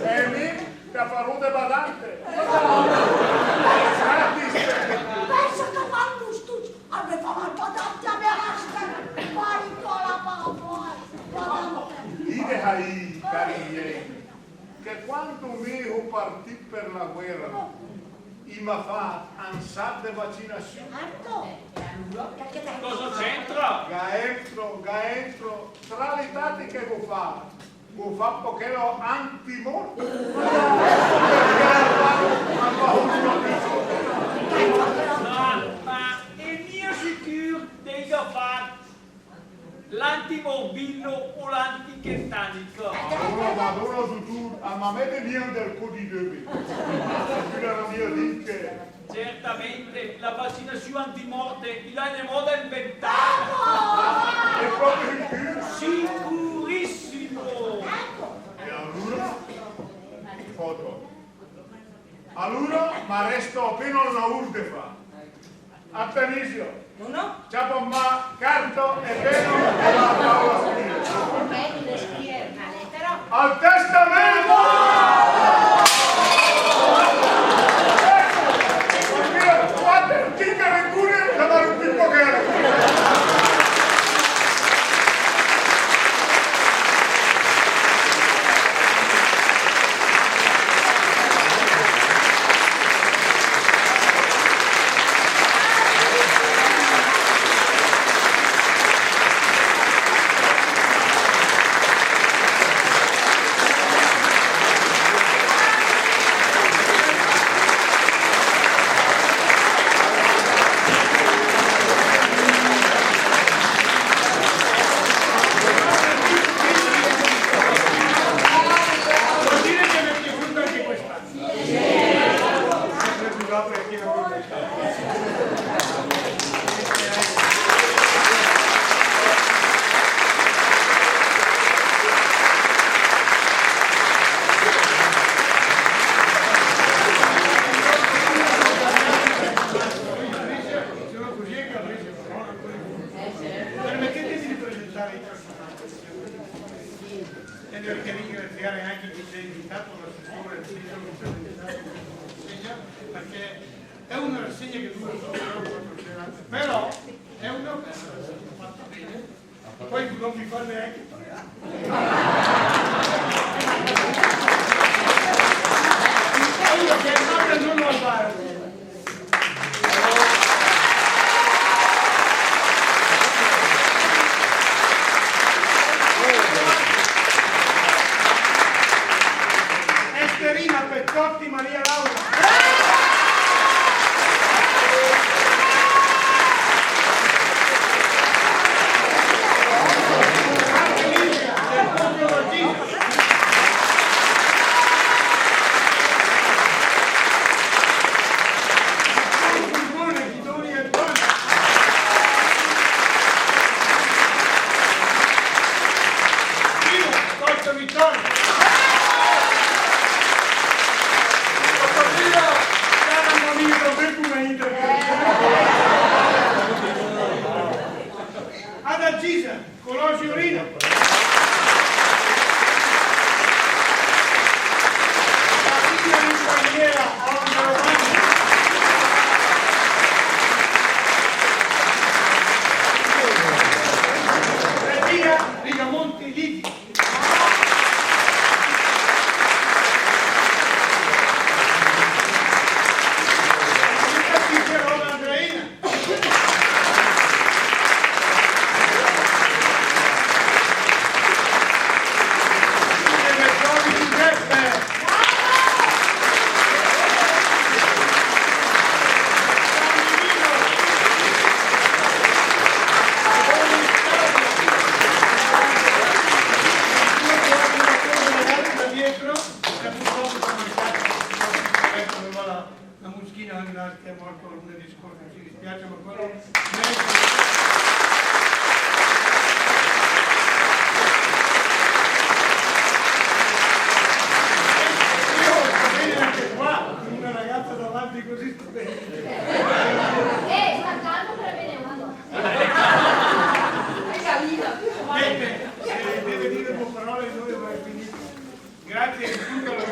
e mé ta faró de badante. Gratis. Pènsa che fa ü stüs, a me fa ü badante a me, basta. Vai, cola, va, va, badante. Dìga a lé, cari miei, che quando mé ó partìt per la guèra, i m'à fàcc ü sach de vacinasiù. Certo. Cosa c'entra? Gh'à entro, gh'à entro, tra le tante che gh'ó fàcc, gh'ó fàcc pò chèla antimòrt. Ma, ma, e mia sicür de gh'à fàcc l'antimorbillo o l'antichetanica? Madóna, Madóna, dutùr, a ma mète mia del cò di döbe. Quèla l'à mia dit che... Certamente, la vacinasiù antimòrt i l'à de mòda inventàda. E pròpe sicür? Sicürissimo! E alura? Foto. Alura, ma rèsta apéna ü laùr de fà. Artemisio. Nò, nò. Ciapa in mà carta e pèna e va a tàola a scrive. Al testamento! Quater chichere pure, la va un pò che... È una rassegna che dura solo tre o quattro serate, però è una bella rassegna, fatta bene. Poi non mi fa neanche pagare. Uno che manda non lo fa. Esterina Pezzotti, Maria Laura. Anche Livia, del popolo Gino. Simone, Guidoni e Antonio. Gino, Costa Vittorio. Costa Villa, Sara Mamino, per come interpreta. Adalgisa. Colosio Rino. Martina Infermiera, Angelo Manni. Regina Rigamonti Lidi. Andreina. Dietro, che purtroppo sono mancati, la Muschina Rinaldi è morto lunedì scorso, ci dispiace, ma quello merita. Io, va bene anche qua, una ragazza davanti così sta bene. Eh, sta calmo che la bene uno. Hai capito? Niente, eh, deve dire due parole e noi abbiamo finito. Grazie di tutto.